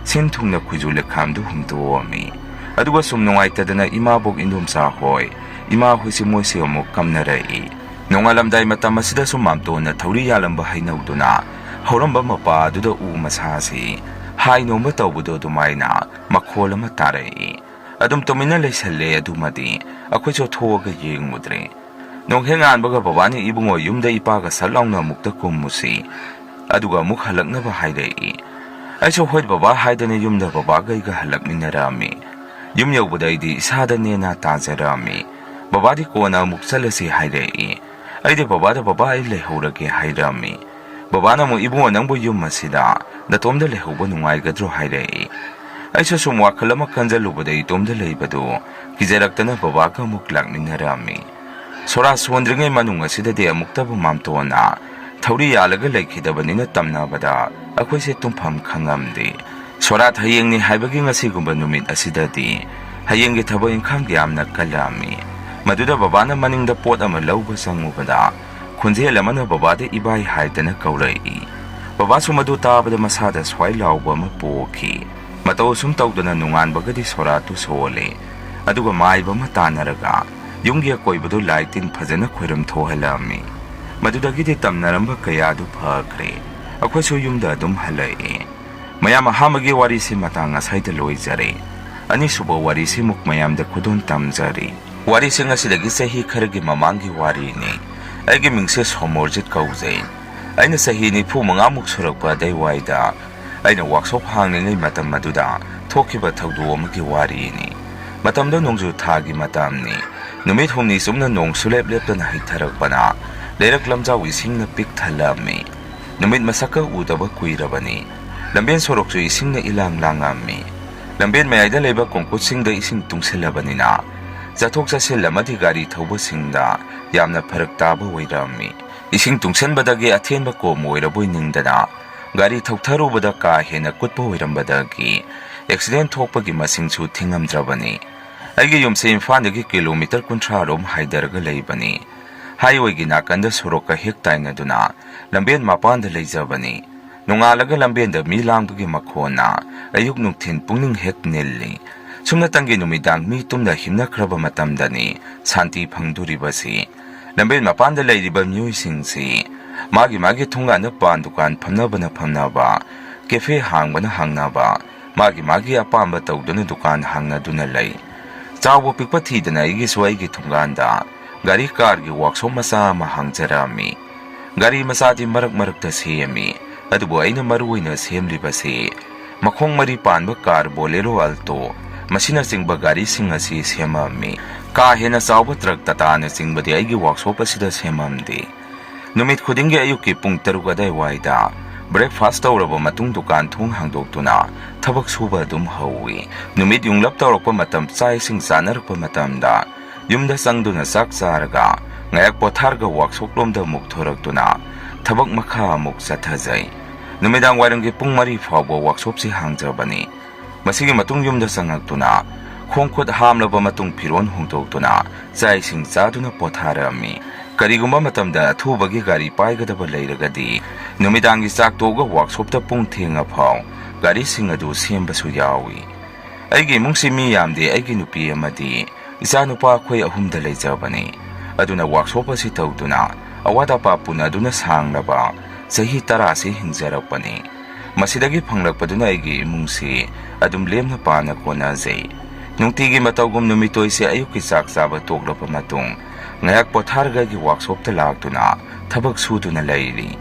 ꯁꯤꯟ ꯊꯨꯡꯅ ꯈꯨꯖꯨ ꯂꯩꯈꯥꯝꯗꯨ ꯍꯨꯝꯗꯣꯛꯑꯝꯃꯤ꯫ ꯑꯗꯨꯒ ꯁꯨꯝ ꯅꯨꯡꯉꯥꯏꯇꯗꯅ ꯏꯃꯥꯕꯣꯛ, ꯏꯟꯗꯣꯝꯆꯥ ꯍꯣꯏ, ꯏꯃꯥ ꯍꯣꯏꯁꯤ ꯃꯣꯏꯁꯤ ꯑꯃꯨꯛ ꯀꯝꯅꯔꯛꯏ꯫ ꯅꯣꯡꯉꯥꯜꯂꯝꯗꯥꯏ ꯃꯇꯝ ꯑꯁꯤꯗꯁꯨ ꯃꯥꯝꯇꯣꯟꯅ ꯊꯧꯔꯤ ꯌꯥꯜꯂꯝꯕ ꯍꯩꯅꯧꯗꯨꯅ ꯍꯧꯔꯝꯕ ꯃꯄꯥ ꯑꯗꯨꯗ ꯎ ꯃꯁꯥꯁꯤ ꯍꯥꯏ ꯅꯣꯝꯕ ꯇꯧꯕꯗꯣ ꯑꯗꯨꯃꯥꯏꯅ ꯃꯈꯣꯜ ꯑꯃ ꯇꯥꯔꯛꯏ꯫ ꯑꯗꯨꯝ ꯇꯨꯃꯤꯟꯅ ꯂꯩꯁꯜꯂꯦ꯫ ꯑꯗꯨꯃꯗꯤ ꯑꯩꯈꯣꯏꯁꯨ ꯊꯣꯛꯑꯒ ꯌꯦꯡꯉꯨꯗ꯭ꯔꯦ꯫ ꯅꯣꯡ ꯍꯦꯛ ꯉꯥꯟꯕꯒ ꯕꯕꯥꯅ ꯏꯕꯨꯡꯉꯣ ꯌꯨꯝꯗ ꯏꯄꯥꯒ ꯁꯠ ꯂꯥꯎꯅ ꯑꯃꯨꯛꯇ ꯀꯨꯝꯃꯨꯁꯤ, ꯑꯗꯨꯒ ꯑꯃꯨꯛ ꯍꯜꯂꯛꯅꯕ ꯍꯥꯏꯔꯛꯏ꯫ ꯑꯩꯁꯨ "ꯍꯣꯏ ꯕꯕꯥ" ꯍꯥꯏꯗꯅ ꯌꯨꯝꯗ ꯕꯕꯥꯒ ꯑꯩꯒ ꯍꯜꯂꯛꯃꯤꯟꯅꯔꯛꯑꯝꯃꯤ꯫ ꯌꯨꯝ ꯌꯧꯕꯗ ꯑꯩꯗꯤ ꯏꯁꯥꯗ ꯅꯦꯅꯥ ꯇꯥꯖꯔꯛꯑꯝꯃꯤ꯫ ꯕꯕꯥꯗꯤ "ꯀꯣꯟꯅ ꯑꯃꯨꯛ ꯆꯠꯂꯁꯤ" ꯍꯥꯏꯔꯛꯏ꯫ ꯑꯩꯗꯤ ꯕꯕꯥꯗ "ꯕꯕꯥ, ꯑꯩ ꯂꯩꯍꯧꯔꯒꯦ" ꯍꯥꯏꯔꯛꯑꯝꯃꯤ꯫ ꯕꯕꯥꯅ ꯑꯃꯨꯛ "ꯏꯕꯨꯡꯉꯣ, ꯅꯪꯕꯨ ꯌꯨꯝ ꯑꯁꯤꯗ ꯅꯇꯣꯝꯗ ꯂꯩꯍꯧꯕ ꯅꯨꯡꯉꯥꯏꯒꯗ꯭ꯔꯣ?" ꯍꯥꯏꯔꯛꯏ꯫ ꯑꯩꯁꯨ ꯁꯨꯝ ꯋꯥꯈꯜ ꯑꯃ ꯈꯟꯖꯜꯂꯨꯕꯗ ꯏꯇꯣꯝꯗ ꯂꯩꯕꯗꯨ ꯀꯤꯖꯔꯛꯇꯅ ꯕꯕꯥꯒ ꯑꯃꯨꯛ ꯂꯥꯛꯃꯤꯟꯅꯔꯛꯑꯝꯃꯤ꯫ ꯁꯣꯔꯥ ꯁꯣꯟꯗ꯭ꯔꯤꯉꯩ ꯃꯅꯨꯡ ꯑꯁꯤꯗꯗꯤ ꯑꯃꯨꯛꯇꯕꯨ ꯃꯥꯝꯇꯣꯟꯅ ꯊꯧꯔꯤ ꯌꯥꯜꯂꯒ ꯂꯩꯈꯤꯗꯕꯅꯤꯅ ꯇꯝꯅꯕꯗ ꯑꯩꯈꯣꯏꯁꯦ ꯇꯨꯝꯐꯝ ꯈꯪꯉꯝꯗꯦ꯫ ꯁꯣꯔꯥꯠ ꯍꯌꯦꯡꯅꯤ ꯍꯥꯏꯕꯒꯤ ꯉꯁꯤꯒꯨꯝꯕ ꯅꯨꯃꯤꯠ ꯑꯁꯤꯗꯗꯤ ꯍꯌꯦꯡꯒꯤ ꯊꯕꯛ ꯏꯪꯈꯥꯡ ꯌꯥꯝꯅ ꯀꯜꯂꯛꯑꯝꯃꯤ꯫ ꯃꯗꯨꯗ ꯕꯕꯥꯅ ꯃꯅꯤꯡꯗ ꯄꯣꯠ ꯑꯃ ꯂꯧꯕ ꯆꯪꯉꯨꯕꯗ ꯈꯣꯟꯖꯦꯜ ꯑꯃꯅ ꯕꯕꯥꯗ "ꯏꯕꯥꯏ" ꯍꯥꯏꯗꯅ ꯀꯧꯔꯛꯏ꯫ ꯕꯕꯥꯁꯨ ꯃꯗꯨ ꯇꯥꯕꯗ ꯃꯁꯥꯗ ꯁ꯭ꯋꯥꯏ ꯂꯥꯎꯕ ꯑꯃ ꯄꯣꯛꯈꯤ꯫ ꯃꯇꯧ ꯑꯁꯨꯝ ꯇꯧꯗꯅ ꯅꯣꯡꯉꯥꯟꯕꯒꯗꯤ ꯁꯣꯔꯥꯠꯇꯨ ꯁꯣꯜꯂꯦ꯫ ꯑꯗꯨꯒ ꯃꯥꯏꯕ ꯑꯃ ꯇꯥꯟꯅꯔꯒ ꯌꯨꯝꯒꯤ ꯑꯀꯣꯏꯕꯗꯨ ꯂꯥꯏ ꯇꯤꯟ ꯐꯖꯅ ꯈꯣꯏꯔꯝ ꯊꯣꯛꯍꯜꯂꯝꯃꯤ꯫ ꯃꯗꯨꯗꯒꯤꯗꯤ ꯇꯝꯅꯔꯝꯕ ꯀꯌꯥꯗꯨ ꯐꯈ꯭ꯔꯦ꯫ ꯑꯩꯈꯣꯏꯁꯨ ꯌꯨꯝꯗ ꯑꯗꯨꯝ ꯍꯜꯂꯛꯑꯦ꯫ ꯃꯌꯥꯝ, ꯑꯍꯥꯟꯕꯒꯤ ꯋꯥꯔꯤꯁꯤ ꯃꯇꯥꯡ ꯑꯁꯥꯏꯗ ꯂꯣꯏꯖꯔꯦ꯫ ꯑꯅꯤꯁꯨꯕ ꯋꯥꯔꯤꯁꯤꯃꯨꯛ ꯃꯌꯥꯝꯗ ꯈꯨꯗꯣꯜ ꯇꯝꯖꯔꯤ꯫ ꯋꯥꯔꯤꯁꯤꯡ ꯑꯁꯤꯗꯒꯤ ꯆꯍꯤ ꯈꯔꯒꯤ ꯃꯃꯥꯡꯒꯤ ꯋꯥꯔꯤꯅꯤ꯫ ꯑꯩꯒꯤ ꯃꯤꯡꯁꯦ ꯁꯣꯃꯣꯔꯖꯤꯠ ꯀꯧꯖꯩ꯫ ꯑꯩꯅ ꯆꯍꯤ ꯅꯤꯐꯨ ꯃꯉꯥꯃꯨꯛ ꯁꯨꯔꯛꯄ ꯑꯗꯩꯋꯥꯏꯗ ꯑꯩꯅ ꯋꯥꯛꯁꯣꯞ ꯍꯥꯡꯂꯤꯉꯩ ꯃꯇꯝ ꯑꯗꯨꯗ ꯊꯣꯛꯈꯤꯕ ꯊꯧꯗꯣꯛ ꯑꯃꯒꯤ ꯋꯥꯔꯤꯅꯤ꯫ ꯃꯇꯝꯗꯣ ꯅꯣꯡꯖꯨ ꯊꯥꯒꯤ ꯃꯇꯝꯅꯤ꯫ ꯅꯨꯃꯤꯠ ꯍꯨꯝꯅꯤ ꯆꯨꯞꯅ ꯅꯣꯡ ꯁꯨꯂꯦꯞ ꯂꯦꯞꯇꯅ ꯍꯩꯊꯔꯛꯄꯅ ꯂꯩꯔꯛ ꯂꯝꯖꯥꯎ ꯏꯁꯤꯡꯅ ꯄꯤꯛ ꯊꯜꯂꯝꯃꯤ꯫ ꯅꯨꯃꯤꯠ ꯃꯁꯛꯀ ꯎꯗꯕ ꯀꯨꯏꯔꯕꯅꯤ꯫ ꯂꯝꯕꯦꯟ ꯁꯣꯔꯣꯛꯁꯨ ꯏꯁꯤꯡꯅ ꯏꯂꯥꯡ ꯂꯥꯡꯉꯝꯃꯤ꯫ ꯂꯝꯕꯦꯟ ꯃꯌꯥꯏꯗ ꯂꯩꯕ ꯀꯣꯡꯀꯨꯠꯁꯤꯡꯗ ꯏꯁꯤꯡ ꯇꯨꯡꯁꯤꯜꯂꯕꯅꯤꯅ ꯆꯠꯊꯣꯛ ꯆꯠꯁꯤꯟ ꯑꯃꯗꯤ ꯒꯥꯔꯤ ꯊꯧꯕꯁꯤꯡꯗ ꯌꯥꯝꯅ ꯐꯔꯛ ꯇꯥꯕ ꯑꯣꯏꯔꯝꯃꯤ꯫ ꯏꯁꯤꯡ ꯇꯨꯡꯁꯤꯟꯕꯗꯒꯤ ꯑꯊꯦꯟꯕ ꯀꯣꯝ ꯑꯣꯏꯔꯕꯣꯏ ꯅꯤꯡꯗꯅ ꯒꯥꯔꯤ ꯊꯧꯊꯔꯨꯕꯗ ꯀꯥ ꯍꯦꯟꯅ ꯀꯨꯠꯄ ꯑꯣꯏꯔꯝꯕꯗꯒꯤ ꯑꯦꯛꯁꯤꯗꯦꯟ ꯊꯣꯛꯄꯒꯤ ꯃꯁꯤꯡꯁꯨ ꯊꯤꯉꯝꯗ꯭ꯔꯕꯅꯤ꯫ ꯑꯩꯒꯤ ꯌꯨꯝꯁꯦ ꯏꯝꯐꯥꯜꯗꯒꯤ ꯀꯤꯂꯣꯃꯤꯇꯔ ꯀꯨꯟꯊ꯭ꯔꯥ ꯔꯣꯝ ꯍꯥꯏꯗꯔꯒ ꯂꯩꯕꯅꯤ꯫ ꯍꯥꯏꯋꯦꯒꯤ ꯅꯥꯀꯟꯗ ꯁꯣꯔꯣꯛꯀ ꯍꯦꯛ ꯇꯥꯏꯅꯗꯨꯅ ꯂꯝꯕꯦꯟ ꯃꯄꯥꯟꯗ ꯂꯩꯖꯕꯅꯤ꯫ ꯅꯣꯡꯉꯥꯜꯂꯒ ꯂꯝꯕꯦꯟꯗ ꯃꯤ ꯂꯥꯡꯕꯒꯤ ꯃꯈꯣꯟꯅ ꯑꯌꯨꯛ ꯅꯨꯡꯊꯤꯟ ꯄꯨꯛꯅꯤꯡ ꯍꯦꯛ ꯅꯤꯜꯂꯤ꯫ ꯁꯨꯝꯅꯇꯪꯒꯤ ꯅꯨꯃꯤꯗꯥꯡ ꯃꯤ ꯇꯨꯝꯅ ꯍꯤꯞꯅꯈ꯭ꯔꯕ ꯃꯇꯝꯗꯅꯤ ꯁꯥꯟꯇꯤ ꯐꯪꯗꯣꯔꯤꯕꯁꯤ꯫ ꯂꯝꯕꯦꯟ ꯃꯄꯥꯟꯗ ꯂꯩꯔꯤꯕ ꯃꯤꯑꯣꯏꯁꯤꯡꯁꯤ ꯃꯥꯒꯤ ꯃꯥꯒꯤ ꯊꯣꯡꯒꯥꯟꯗ ꯄꯥꯟ ꯗꯨꯀꯥꯟ ꯐꯝꯅꯕꯅ ꯐꯝꯅꯕ, ꯀꯦꯐꯦ ꯍꯥꯡꯕꯅ ꯍꯥꯡꯅꯕ, ꯃꯥꯒꯤ ꯃꯥꯒꯤ ꯑꯄꯥꯝꯕ ꯇꯧꯗꯨꯅ ꯗꯨꯀꯥꯟ ꯍꯥꯡꯅꯗꯨꯅ ꯂꯩ꯫ ꯆꯥꯎꯕ ꯄꯤꯛꯄ ꯊꯤꯗꯅ ꯑꯩꯒꯤꯁꯨ ꯑꯩꯒꯤ ꯊꯣꯡꯒꯥꯟꯗ ꯒꯥꯔꯤ ꯀꯥꯔꯒꯤ ꯋꯥꯛꯁꯣꯞ ꯃꯆꯥ ꯑꯃ ꯍꯥꯡꯖꯔꯝꯃꯤ꯫ ꯒꯥꯔꯤ ꯃꯆꯥꯗꯤ ꯃꯔꯛ ꯃꯔꯛꯇ ꯁꯦꯝꯃꯤ, ꯑꯗꯨꯕꯨ ꯑꯩꯅ ꯃꯔꯨ ꯑꯣꯏꯅ ꯁꯦꯝꯂꯤꯕꯁꯤ ꯃꯈꯣꯡ ꯃꯔꯤ ꯄꯥꯟꯕ ꯀꯥꯔ ꯕꯣꯂꯦꯔꯣ ꯑꯜꯇꯣ ꯃꯁꯤꯅꯆꯤꯡꯕ ꯒꯥꯔꯤꯁꯤꯡ ꯑꯁꯤ ꯁꯦꯝꯃꯝꯃꯤ꯫ ꯀꯥ ꯍꯦꯟꯅ ꯆꯥꯎꯕ ꯇ꯭ꯔꯛ ꯇꯇꯥꯅꯆꯤꯡꯕꯗꯤ ꯑꯩꯒꯤ ꯋꯥꯛꯁꯣꯞ ꯑꯁꯤꯗ ꯁꯦꯝꯃꯝꯗꯦ꯫ ꯅꯨꯃꯤꯠ ꯈꯨꯗꯤꯡꯒꯤ ꯑꯌꯨꯛꯀꯤ ꯄꯨꯡ ꯇꯔꯨꯛ ꯑꯗꯨꯋꯥꯏꯗ ꯕ꯭ꯔꯦꯛꯐꯥꯁ ꯇꯧꯔꯕ ꯃꯇꯨꯡ ꯗꯨꯀꯥꯟ ꯊꯣꯡ ꯍꯥꯡꯗꯣꯛꯇꯨꯅ ꯊꯕꯛ ꯁꯨꯕ ꯑꯗꯨꯝ ꯍꯧꯏ꯫ ꯅꯨꯃꯤꯠ ꯌꯨꯡꯂꯞ ꯇꯧꯔꯛꯄ ꯃꯇꯝ, ꯆꯥꯛ ꯏꯁꯤꯡ ꯆꯥꯅꯔꯛꯄ ꯃꯇꯝꯗ ꯌꯨꯝꯗ ꯆꯪꯗꯨꯅ ꯆꯥꯛ ꯆꯥꯔꯒ ꯉꯥꯏꯍꯥꯛ ꯄꯣꯊꯥꯔꯒ ꯋꯥꯛꯁꯣꯞ ꯂꯣꯝꯗ ꯑꯃꯨꯛ ꯊꯣꯔꯛꯇꯨꯅ ꯊꯕꯛ ꯃꯈꯥ ꯑꯃꯨꯛ ꯆꯠꯊꯖꯩ꯫ ꯅꯨꯃꯤꯗꯥꯡ ꯋꯥꯏꯔꯝꯒꯤ ꯄꯨꯡ ꯃꯔꯤ ꯐꯥꯎꯕ ꯋꯥꯛꯁꯣꯞꯁꯤ ꯍꯥꯡꯖꯕꯅꯤ꯫ ꯃꯁꯤꯒꯤ ꯃꯇꯨꯡ ꯌꯨꯝꯗ ꯆꯪꯉꯛꯇꯨꯅ ꯈꯣꯡ ꯈꯨꯠ ꯍꯥꯝꯂꯕ ꯃꯇꯨꯡ ꯐꯤꯔꯣꯜ ꯍꯣꯡꯗꯣꯛꯇꯨꯅ ꯆꯥꯛ ꯏꯁꯤꯡ ꯆꯥꯗꯨꯅ ꯄꯣꯊꯥꯔꯛꯑꯝꯃꯤ꯫ ꯀꯔꯤꯒꯨꯝꯕ ꯃꯇꯝꯗ ꯑꯊꯨꯕꯒꯤ ꯒꯥꯔꯤ ꯄꯥꯏꯒꯗꯕ ꯂꯩꯔꯒꯗꯤ ꯅꯨꯃꯤꯗꯥꯡꯒꯤ ꯆꯥꯛ ꯇꯣꯛꯑꯒ ꯋꯥꯛꯁꯣꯞꯇ ꯄꯨꯡ ꯊꯦꯡꯉ ꯐꯥꯎ ꯒꯥꯔꯤꯁꯤꯡ ꯑꯗꯨ ꯁꯦꯝꯕꯁꯨ ꯌꯥꯎꯏ꯫ ꯑꯩꯒꯤ ꯏꯃꯨꯡꯁꯤ ꯃꯤ ꯌꯥꯝꯗꯦ, ꯑꯩꯒꯤ ꯅꯨꯄꯤ ꯑꯃꯗꯤ ꯏꯆꯥꯅꯨꯄꯥ ꯑꯩꯈꯣꯏ ꯑꯍꯨꯝꯗ ꯂꯩꯖꯕꯅꯤ꯫ ꯑꯗꯨꯅ ꯋꯥꯛꯁꯣꯞ ꯑꯁꯤ ꯇꯧꯗꯨꯅ ꯑꯋꯥꯠ ꯑꯄꯥ ꯄꯨꯅꯗꯨꯅ ꯁꯥꯡꯂꯕ ꯆꯍꯤ ꯇꯔꯥꯁꯤ ꯍꯤꯡꯖꯔꯛꯄꯅꯤ꯫ ꯃꯁꯤꯗꯒꯤ ꯐꯪꯂꯛꯄꯗꯨꯅ ꯑꯩꯒꯤ ꯏꯃꯨꯡꯁꯤ ꯑꯗꯨꯝ ꯂꯦꯝꯅ ꯄꯥꯅ ꯀꯣꯟꯅꯖꯩ꯫ ꯅꯨꯡꯇꯤꯒꯤ ꯃꯇꯧꯒꯨꯝ ꯅꯨꯃꯤꯠꯇꯣꯏꯁꯦ ꯑꯌꯨꯛꯀꯤ ꯆꯥꯛ ꯆꯥꯕ ꯇꯣꯛꯂꯕ ꯃꯇꯨꯡ ꯉꯥꯏꯍꯥꯛ ꯄꯣꯊꯥꯔꯒ ꯑꯩꯒꯤ ꯋꯥꯛꯁꯣꯞꯇ ꯂꯥꯛꯇꯨꯅ ꯊꯕꯛ ꯁꯨꯗꯨꯅ ꯂꯩꯔꯤ꯫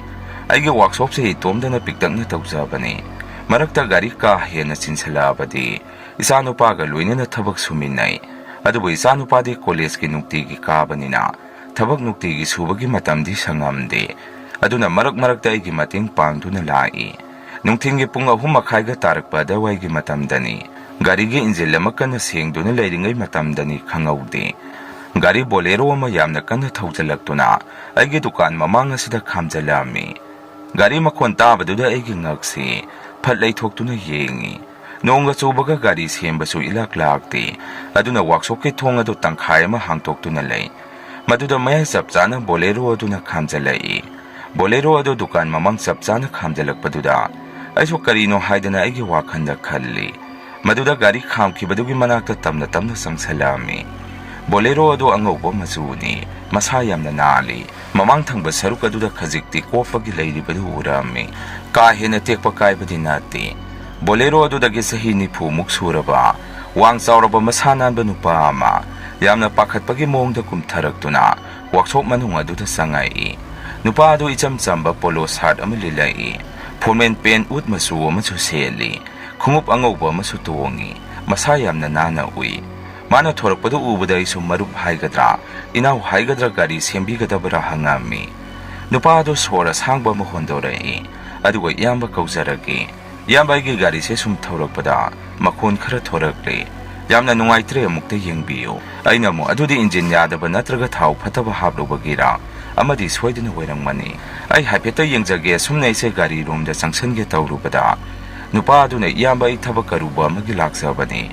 ꯑꯩꯒꯤ ꯋꯥꯛꯁꯣꯞꯁꯤ ꯏꯇꯣꯝꯗꯅ ꯄꯤꯛꯇꯛꯅ ꯇꯧꯖꯕꯅꯤ꯫ ꯃꯔꯛꯇ ꯒꯥꯔꯤ ꯀꯥ ꯍꯦꯟꯅ ꯆꯤꯟꯁꯤꯜꯂꯛꯑꯕꯗꯤ ꯏꯆꯥꯅꯨꯄꯥꯒ ꯂꯣꯏꯅꯅ ꯊꯕꯛ ꯁꯨꯃꯤꯟꯅꯩ꯫ ꯑꯗꯨꯕꯨ ꯏꯆꯥꯅꯨꯄꯥꯗꯤ ꯀꯣꯂꯦꯖꯀꯤ ꯅꯨꯡꯇꯤꯒꯤ ꯀꯥꯕꯅꯤꯅ ꯊꯕꯛ ꯅꯨꯡꯇꯤꯒꯤ ꯁꯨꯕꯒꯤ ꯃꯇꯝꯗꯤ ꯁꯪꯉꯝꯗꯦ꯫ ꯑꯗꯨꯅ ꯃꯔꯛ ꯃꯔꯛꯇ ꯑꯩꯒꯤ ꯃꯇꯦꯡ ꯄꯥꯡꯗꯨꯅ ꯂꯥꯛꯏ꯫ ꯅꯨꯡꯊꯤꯜꯒꯤ ꯄꯨꯡ ꯑꯍꯨꯝ ꯃꯈꯥꯏꯒ ꯇꯥꯔꯛꯄ ꯑꯗꯨꯋꯥꯏꯒꯤ ꯃꯇꯝꯗꯅꯤ ꯒꯥꯔꯤꯒꯤ ꯏꯟꯖꯤꯟ ꯑꯃ ꯀꯟꯅ ꯁꯦꯡꯗꯨꯅ ꯂꯩꯔꯤꯉꯩ ꯃꯇꯝꯗꯅꯤ ꯈꯪꯍꯧꯗꯦ꯫ ꯒꯥꯔꯤ ꯕꯣꯂꯦꯔꯣ ꯑꯃ ꯌꯥꯝꯅ ꯀꯟꯅ ꯊꯧꯖꯤꯜꯂꯛꯇꯨꯅ ꯑꯩꯒꯤ ꯗꯨꯀꯥꯟ ꯃꯃꯥꯡ ꯑꯁꯤꯗ ꯈꯥꯝꯖꯤꯜꯂꯛꯑꯝꯃꯤ꯫ ꯒꯥꯔꯤ ꯃꯈꯣꯟ ꯇꯥꯕꯗꯨꯗ ꯑꯩꯒꯤ ꯉꯛꯁꯤ ꯐꯠ ꯂꯩꯊꯣꯛꯇꯨꯅ ꯌꯦꯡꯉꯤ꯫ ꯅꯣꯡꯒ ꯆꯨꯕꯒ ꯒꯥꯔꯤ ꯁꯦꯝꯕꯁꯨ ꯏꯂꯥꯛ ꯂꯥꯛꯇꯦ꯫ ꯑꯗꯨꯅ ꯋꯥꯛꯁꯣꯞꯀꯤ ꯊꯣꯡ ꯑꯗꯨ ꯇꯪꯈꯥꯏ ꯑꯃ ꯍꯥꯡꯇꯣꯛꯇꯨꯅ ꯂꯩ꯫ ꯃꯗꯨꯗ ꯃꯌꯥꯏ ꯆꯞ ꯆꯥꯅ ꯕꯣꯂꯦꯔꯣ ꯑꯗꯨꯅ ꯈꯥꯝꯖꯤꯜꯂꯛꯏ꯫ ꯕꯣꯂꯦꯔꯣ ꯑꯗꯨ ꯗꯨꯀꯥꯟ ꯃꯃꯥꯡ ꯆꯞ ꯆꯥꯅ ꯈꯥꯝꯖꯤꯜꯂꯛꯄꯗꯨꯗ ꯑꯩꯁꯨ ꯀꯔꯤꯅꯣ ꯍꯥꯏꯗꯅ ꯑꯩꯒꯤ ꯋꯥꯈꯜꯗ ꯈꯜꯂꯤ꯫ ꯃꯗꯨꯗ ꯒꯥꯔꯤ ꯈꯥꯝꯈꯤꯕꯗꯨꯒꯤ ꯃꯅꯥꯛꯇ ꯇꯞꯅ ꯇꯞꯅ ꯆꯪꯁꯤꯜꯂꯛꯑꯝꯃꯤ꯫ ꯕꯣꯂꯦꯔꯣ ꯑꯗꯨ ꯑꯉꯧꯕ ꯃꯆꯨꯅꯤ, ꯃꯁꯥ ꯌꯥꯝꯅ ꯅꯥꯜꯂꯤ꯫ ꯃꯃꯥꯡ ꯊꯪꯕ ꯁꯔꯨꯛ ꯑꯗꯨꯗ ꯈꯖꯤꯛꯇꯤ ꯀꯣꯞꯄꯒꯤ ꯂꯩꯔꯤꯕꯗꯨ ꯎꯔꯝꯃꯤ꯫ ꯀꯥ ꯍꯦꯟꯅ ꯇꯦꯛꯄ ꯀꯥꯏꯕꯗꯤ ꯅꯠꯇꯦ꯫ ꯕꯣꯂꯦꯔꯣ ꯑꯗꯨꯗꯒꯤ ꯆꯍꯤ ꯅꯤꯐꯨꯃꯨꯛ ꯁꯨꯔꯕ, ꯋꯥꯡ ꯆꯥꯎꯔꯕ, ꯃꯁꯥ ꯅꯥꯟꯕ ꯅꯨꯄꯥ ꯑꯃ ꯌꯥꯝꯅ ꯄꯥꯈꯠꯄꯒꯤ ꯃꯑꯣꯡꯗ ꯀꯨꯝꯊꯔꯛꯇꯨꯅ ꯋꯥꯛꯁꯣꯞ ꯃꯅꯨꯡ ꯑꯗꯨꯗ ꯆꯪꯉꯛꯏ꯫ ꯅꯨꯄꯥ ꯑꯗꯨ ꯏꯆꯝ ꯆꯝꯕ ꯄꯣꯂꯣ ꯁꯥꯔꯠ ꯑꯃ ꯂꯤꯠꯂꯛꯏ꯫ ꯐꯣꯔꯃꯦꯜ ꯄꯦꯟ ꯎꯠ ꯃꯆꯨ ꯑꯃꯁꯨ ꯁꯦꯠꯂꯤ꯫ ꯈꯣꯡꯎꯞ ꯑꯉꯧꯕ ꯑꯃꯁꯨ ꯇꯣꯡꯉꯤ꯫ ꯃꯁꯥ ꯌꯥꯝꯅ ꯅꯥꯟꯅ ꯎꯏ꯫ ꯃꯥꯅ ꯊꯣꯔꯛꯄꯗꯨ ꯎꯕꯗ ꯑꯩꯁꯨ ꯃꯔꯨꯞ ꯍꯥꯏꯒꯗ꯭ꯔꯥ, ꯏꯅꯥꯎ ꯍꯥꯏꯒꯗ꯭ꯔꯥ ꯒꯥꯔꯤ ꯁꯦꯝꯕꯤꯒꯗꯕꯔꯥ ꯍꯪꯉꯝꯃꯤ꯫ ꯅꯨꯄꯥ ꯑꯗꯨ ꯁꯣꯔ ꯑꯁꯥꯡꯕ ꯑꯃ ꯍꯣꯟꯗꯣꯔꯛꯏ꯫ ꯑꯗꯨꯒ ꯏꯌꯥꯝꯕ ꯀꯧꯖꯔꯒꯦ꯫ ꯏꯌꯥꯝꯕ, ꯑꯩꯒꯤ ꯒꯥꯔꯤꯁꯦ ꯁꯨꯝ ꯊꯧꯔꯛꯄꯗ ꯃꯈꯣꯟ ꯈꯔ ꯊꯣꯔꯛꯂꯦ꯫ ꯌꯥꯝꯅ ꯅꯨꯡꯉꯥꯏꯇ꯭ꯔꯦ, ꯑꯃꯨꯛꯇ ꯌꯦꯡꯕꯤꯌꯨ꯫ ꯑꯩꯅ ꯑꯃꯨꯛ, "ꯑꯗꯨꯗꯤ ꯏꯟꯖꯤꯟ ꯌꯥꯗꯕ ꯅꯠꯇ꯭ꯔꯒ ꯊꯥꯎ ꯐꯠꯇꯕ ꯍꯥꯞꯂꯨꯕꯒꯤꯔꯥ? ꯑꯃꯗꯤ ꯁꯣꯏꯗꯅ ꯑꯣꯏꯔꯝꯒꯅꯤ꯫ ꯑꯩ ꯍꯥꯏꯐꯦꯠꯇ ꯌꯦꯡꯖꯒꯦ", ꯑꯁꯨꯝꯅ ꯑꯩꯁꯦ ꯒꯥꯔꯤ ꯔꯣꯝꯗ ꯆꯪꯁꯤꯟꯒꯦ ꯇꯧꯔꯨꯕꯗ, ꯅꯨꯄꯥ ꯑꯗꯨꯅ, "ꯏꯌꯥꯝꯕ, ꯑꯩ ꯊꯕꯛ ꯑꯔꯨꯕ ꯑꯃꯒꯤ ꯂꯥꯛꯆꯕꯅꯤ꯫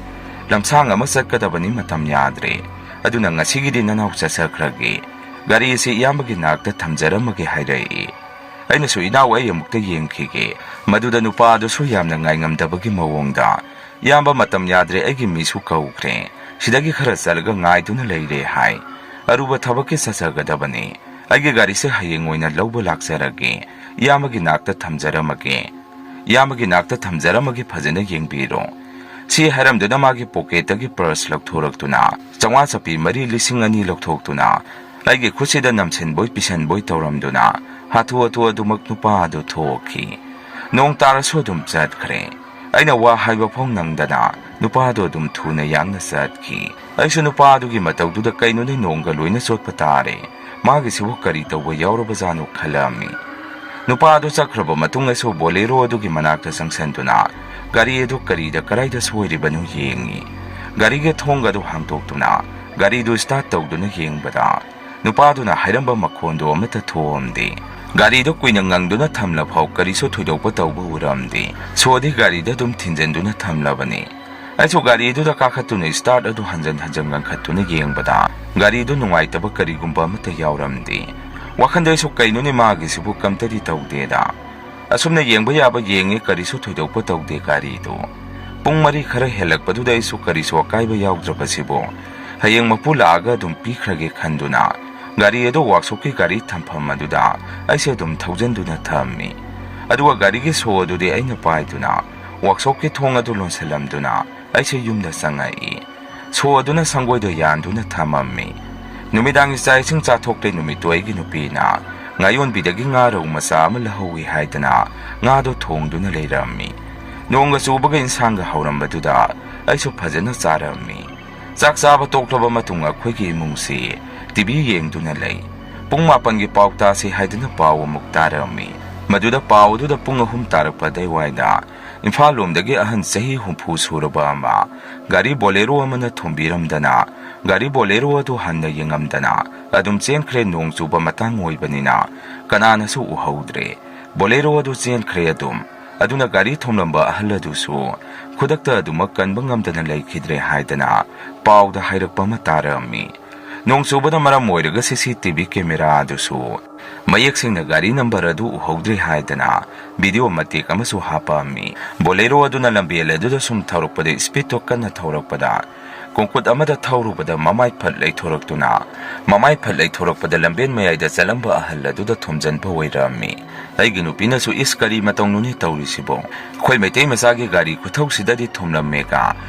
ꯂꯝꯁꯥꯡ ꯑꯃ ꯆꯠꯀꯗꯕꯅꯤ, ꯃꯇꯝ ꯌꯥꯗ꯭ꯔꯦ꯫ ꯑꯗꯨꯅ ꯉꯁꯤꯒꯤꯗꯤ ꯅꯅꯥꯎ ꯆꯠꯆꯈ꯭ꯔꯒꯦ꯫ ꯒꯥꯔꯤ ꯑꯁꯤ ꯏꯌꯥꯝꯕꯒꯤ ꯅꯥꯛꯇ ꯊꯝꯖꯔꯝꯃꯒꯦ", ꯍꯥꯏꯔꯛꯏ꯫ ꯑꯩꯅꯁꯨ, "ꯏꯅꯥꯎ, ꯑꯩ ꯑꯃꯨꯛꯇ ꯌꯦꯡꯈꯤꯒꯦ"꯫ ꯃꯗꯨꯗ ꯅꯨꯄꯥ ꯑꯗꯨꯁꯨ ꯌꯥꯝꯅ ꯉꯥꯏꯉꯝꯗꯕꯒꯤ ꯃꯑꯣꯡꯗ, "ꯏꯌꯥꯝꯕ, ꯃꯇꯝ ꯌꯥꯗ꯭ꯔꯦ, ꯑꯩꯒꯤ ꯃꯤꯁꯨ ꯀꯧꯈ꯭ꯔꯦ꯫ ꯁꯤꯗꯒꯤ ꯈꯔ ꯆꯠꯂꯒ ꯉꯥꯏꯗꯨꯅ ꯂꯩꯔꯦ", ꯍꯥꯏ꯫ "ꯑꯔꯨꯕ ꯊꯕꯛꯀꯤ ꯆꯠꯆꯒꯗꯕꯅꯤ꯫ ꯑꯩꯒꯤ ꯒꯥꯔꯤꯁꯦ ꯍꯌꯦꯡ ꯑꯣꯏꯅ ꯂꯧꯕ ꯂꯥꯛꯆꯔꯒꯦ꯫ ꯏꯌꯥꯝꯕꯒꯤ ꯅꯥꯛꯇ ꯊꯝꯖꯔꯝꯃꯒꯦ꯫ ꯏꯌꯥꯝꯕꯒꯤ ꯅꯥꯛꯇ ꯊꯝꯖꯔꯝꯃꯒꯦ, ꯐꯖꯅ ꯌꯦꯡꯕꯤꯔꯣ"꯫ ꯁꯤ ꯍꯥꯏꯔꯝꯗꯨꯅ ꯃꯥꯒꯤ ꯄꯣꯀꯦꯠꯇꯒꯤ ꯄꯔꯁ ꯂꯧꯊꯣꯔꯛꯇꯨꯅ ꯆꯥꯝꯃꯉꯥ ꯆꯞꯄꯤ ꯃꯔꯤ, ꯂꯤꯁꯤꯡ ꯑꯅꯤ ꯂꯧꯊꯣꯛꯇꯨꯅ ꯑꯩꯒꯤ ꯈꯨꯠꯁꯤꯗ ꯅꯝꯁꯤꯟꯕꯣꯏ ꯄꯤꯁꯤꯟꯕꯣꯏ ꯇꯧꯔꯝꯗꯨꯅ ꯍꯥꯊꯨ ꯍꯥꯊꯨ ꯑꯗꯨꯃꯛ ꯅꯨꯄꯥ ꯑꯗꯨ ꯊꯣꯛꯈꯤ꯫ ꯅꯣꯡ ꯇꯥꯔꯁꯨ ꯑꯗꯨꯝ ꯆꯠꯈ꯭ꯔꯦ꯫ ꯑꯩꯅ ꯋꯥ ꯍꯥꯏꯕ ꯐꯥꯎ ꯅꯪꯗꯅ ꯅꯨꯄꯥ ꯑꯗꯨ ꯑꯗꯨꯝ ꯊꯨꯅ ꯌꯥꯡꯅ ꯆꯠꯈꯤ꯫ ꯑꯩꯁꯨ ꯅꯨꯄꯥ ꯑꯗꯨꯒꯤ ꯃꯇꯧꯗꯨꯗ ꯀꯩꯅꯣꯅꯦ, ꯅꯣꯡꯒ ꯂꯣꯏꯅ ꯆꯣꯠꯄ ꯇꯥꯔꯦ, ꯃꯥꯒꯤꯁꯤꯕꯨ ꯀꯔꯤ ꯇꯧꯕ ꯌꯥꯎꯔꯕꯖꯥꯠꯅꯣ ꯈꯜꯂꯝꯃꯤ꯫ ꯅꯨꯄꯥ ꯑꯗꯨ ꯆꯠꯈ꯭ꯔꯕ ꯃꯇꯨꯡꯗꯁꯨ Bolero ꯑꯗꯨꯒꯤ ꯃꯅꯥꯛꯇ ꯆꯪꯁꯤꯟꯗꯨꯅ ꯒꯥꯔꯤ ꯑꯗꯨ ꯀꯔꯤꯗ ꯀꯔꯥꯏꯗ ꯁꯣꯏꯔꯤꯕꯅꯣ ꯌꯦꯡꯉꯤ꯫ ꯒꯥꯔꯤꯒꯤ ꯊꯣꯡ ꯑꯗꯨ ꯍꯥꯡꯗꯣꯛꯇꯨꯅ ꯒꯥꯔꯤꯗꯨ start ꯇꯧꯗꯨꯅ ꯌꯦꯡꯕꯗ ꯅꯨꯄꯥꯗꯨꯅ ꯍꯥꯏꯔꯝꯕ ꯃꯈꯣꯟꯗꯨ ꯑꯃꯠꯇ ꯊꯣꯛꯑꯝꯗꯦ꯫ ꯒꯥꯔꯤꯗꯨ ꯀꯨꯏꯅ ꯉꯪꯗꯨꯅ ꯊꯝꯂꯐꯥꯎ ꯀꯔꯤꯁꯨ ꯊꯣꯏꯗꯣꯛꯄ ꯇꯧꯕ ꯎꯔꯝꯗꯦ꯫ ꯁꯣꯗꯤ ꯒꯥꯔꯤꯗ ꯑꯗꯨꯝ ꯊꯤꯟꯖꯤꯟꯗꯨꯅ ꯊꯝꯂꯕꯅꯤ꯫ ꯑꯩꯁꯨ ꯒꯥꯔꯤꯗꯨꯗ ꯀꯥꯈꯠꯇꯨꯅ start ꯑꯗꯨ ꯍꯟꯖꯟ ꯍꯟꯖꯟ ꯉꯪꯈꯠꯇꯨꯅ ꯌꯦꯡꯕꯗ ꯒꯥꯔꯤꯗꯨ ꯅꯨꯡꯉꯥꯏꯇꯕ ꯀꯔꯤꯒꯨꯝꯕ ꯑꯃꯠꯇ ꯌꯥꯎꯔꯝꯗꯦ꯫ ꯋꯥꯈꯜꯗ ꯑꯩꯁꯨ ꯀꯩꯅꯣꯅꯦ ꯃꯥꯒꯤꯁꯤꯕꯨ ꯀꯝꯇꯗꯤ ꯇꯧꯗꯦꯗ꯫ ꯑꯁꯨꯝꯅ ꯌꯦꯡꯕ ꯌꯥꯕ ꯌꯦꯡꯉꯦ, ꯀꯔꯤꯁꯨ ꯊꯣꯏꯗꯣꯛꯄ ꯇꯧꯗꯦ ꯒꯥꯔꯤꯗꯨ꯫ ꯄꯨꯡ ꯃꯔꯤ ꯈꯔ ꯍꯦꯜꯂꯛꯄꯗꯨꯗ ꯑꯩꯁꯨ ꯀꯔꯤꯁꯨ ꯑꯀꯥꯏꯕ ꯌꯥꯎꯗ꯭ꯔꯕꯁꯤꯕꯨ ꯍꯌꯦꯡ ꯃꯄꯨ ꯂꯥꯛꯑꯒ ꯑꯗꯨꯝ ꯄꯤꯈ꯭ꯔꯒꯦ ꯈꯟꯗꯨꯅ ꯒꯥꯔꯤ ꯑꯗꯨ workshopꯀꯤ ꯒꯥꯔꯤ ꯊꯝꯐꯝ ꯑꯗꯨꯗ ꯑꯩꯁꯦ ꯑꯗꯨꯝ ꯊꯧꯖꯟꯗꯨꯅ ꯊꯝꯃꯤ꯫ ꯑꯗꯨꯒ ꯒꯥꯔꯤꯒꯤ ꯁꯣ ꯑꯗꯨꯗꯤ ꯑꯩꯅ ꯄꯥꯏꯗꯨꯅ workshopꯀꯤ ꯊꯣꯡ ꯑꯗꯨ ꯂꯣꯟꯁꯤꯜꯂꯝꯗꯨꯅ ꯑꯩꯁꯦ ꯌꯨꯝꯗ ꯆꯪꯉꯛꯏ꯫ ꯁꯣ ꯑꯗꯨꯅ ꯁꯪꯒꯣꯏꯗ ꯌꯥꯟꯗꯨꯅ ꯊꯝꯃꯝꯃꯤ꯫ ꯅꯨꯃꯤꯗꯥꯡꯒꯤ ꯆꯥꯛ ꯏꯁꯤꯡ ꯆꯥꯊꯣꯛꯂꯦ ꯅꯨꯃꯤꯠꯇꯨ ꯑꯩꯒꯤ ꯅꯨꯄꯤꯅ ꯉꯥꯌꯣꯟꯕꯤꯗꯒꯤ ꯉꯥ ꯔꯧ ꯃꯆꯥ ꯑꯃ ꯂꯧꯍꯧꯏ ꯍꯥꯏꯗꯅ ꯉꯥꯗꯣ ꯊꯣꯡꯗꯨꯅ ꯂꯩꯔꯝꯃꯤ꯫ ꯅꯣꯡꯒ ꯆꯨꯕꯒ ꯏꯟꯁꯥꯡꯒ ꯍꯧꯔꯝꯕꯗꯨꯗ ꯑꯩꯁꯨ ꯐꯖꯅ ꯆꯥꯔꯝꯃꯤ꯫ ꯆꯥꯛ ꯆꯥꯕ ꯇꯣꯛꯂꯕ ꯃꯇꯨꯡ ꯑꯩꯈꯣꯏꯒꯤ ꯏꯃꯨꯡꯁꯤ ꯇꯤꯚꯤ ꯌꯦꯡꯗꯨꯅ ꯂꯩ꯫ ꯄꯨꯡ ꯃꯥꯄꯟꯒꯤ ꯄꯥꯎ ꯇꯥꯁꯤ ꯍꯥꯏꯗꯨꯅ ꯄꯥꯎ ꯑꯃꯨꯛ ꯇꯥꯔꯝꯃꯤ꯫ ꯃꯗꯨꯗ ꯄꯥꯎ ꯑꯗꯨꯗ ꯄꯨꯡ ꯑꯍꯨꯝ ꯇꯥꯔꯛꯄ ꯑꯗꯨꯋꯥꯏꯗ ꯏꯝꯐꯥꯜ ꯂꯣꯝꯗꯒꯤ ꯑꯍꯟ ꯆꯍꯤ ꯍꯨꯝꯐꯨ ꯁꯨꯔꯕ ꯑꯃ ꯒꯥꯔꯤ Bolero ꯑꯃꯅ ꯊꯣꯝꯕꯤꯔꯝꯗꯅ ꯒꯥꯔꯤ Bolero ꯑꯗꯨ ꯍꯟꯅ ꯌꯦꯡꯉꯝꯗꯅ ꯑꯗꯨꯝ ꯆꯦꯟꯈ꯭ꯔꯦ꯫ ꯅꯣꯡ ꯆꯨꯕ ꯃꯇꯥꯡ ꯑꯣꯏꯕꯅꯤꯅ ꯀꯅꯥꯅꯁꯨ ꯎꯍꯧꯗ꯭ꯔꯦ꯫ Bolero ꯑꯗꯨ ꯆꯦꯟꯈ꯭ꯔꯦ ꯑꯗꯨꯝ꯫ ꯑꯗꯨꯅ ꯒꯥꯔꯤ ꯊꯣꯝꯂꯝꯕ ꯑꯍꯜ ꯑꯗꯨꯁꯨ ꯈꯨꯗꯛꯇ ꯑꯗꯨꯃꯛ ꯀꯟꯕ ꯉꯝꯗꯅ ꯂꯩꯈꯤꯗ꯭ꯔꯦ ꯍꯥꯏꯗꯅ ꯄꯥꯎꯗ ꯍꯥꯏꯔꯛꯄ ꯑꯃ ꯇꯥꯔꯝꯃꯤ꯫ ꯅꯣꯡ ꯆꯨꯕꯅ ꯃꯔꯝ ꯑꯣꯏꯔꯒ CCTV camera ꯑꯗꯨꯁꯨ ꯃꯌꯦꯛ ꯁꯦꯡꯅ ꯒꯥꯔꯤ number ꯑꯗꯨ ꯎꯍꯧꯗ꯭ꯔꯦ ꯍꯥꯏꯗꯅ video ꯃꯇꯦꯛ ꯑꯃꯁꯨ ꯍꯥꯞꯄꯝꯃꯤ꯫ Bolero ꯑꯗꯨꯅ ꯂꯝꯕꯦꯜ ꯑꯗꯨꯗ ꯁꯨꯝ ꯊꯧꯔꯛꯄꯗ speedꯇꯣ ꯀꯟꯅ ꯊꯧꯔꯛꯄꯗ ꯀꯣꯡꯀꯨꯠ ꯑꯃꯗ ꯊꯧꯔꯨꯕꯗ ꯃꯃꯥꯏ ꯐꯠ ꯂꯩꯊꯣꯔꯛꯇꯨꯅ ꯃꯃꯥꯏ ꯐꯠ ꯂꯩꯊꯣꯔꯛꯄꯗ ꯂꯝꯕꯦꯟ ꯃꯌꯥꯏꯗ ꯆꯠꯂꯝꯕ ꯑꯍꯜ ꯑꯗꯨꯗ ꯊꯣꯝꯖꯤꯟꯕ ꯑꯣꯏꯔꯝꯃꯤ꯫ ꯑꯩꯒꯤ ꯅꯨꯄꯤꯅꯁꯨ, "ꯏꯁ, ꯀꯔꯤ ꯃꯇꯧꯅꯣꯅꯦ ꯇꯧꯔꯤꯁꯤꯕꯣ? ꯑꯩꯈꯣꯏ ꯃꯩꯇꯩ ꯃꯆꯥꯒꯤ ꯒꯥꯔꯤ ꯈꯨꯊꯧꯁꯤꯗꯗꯤ ꯊꯣꯝꯂꯝꯃꯦꯒ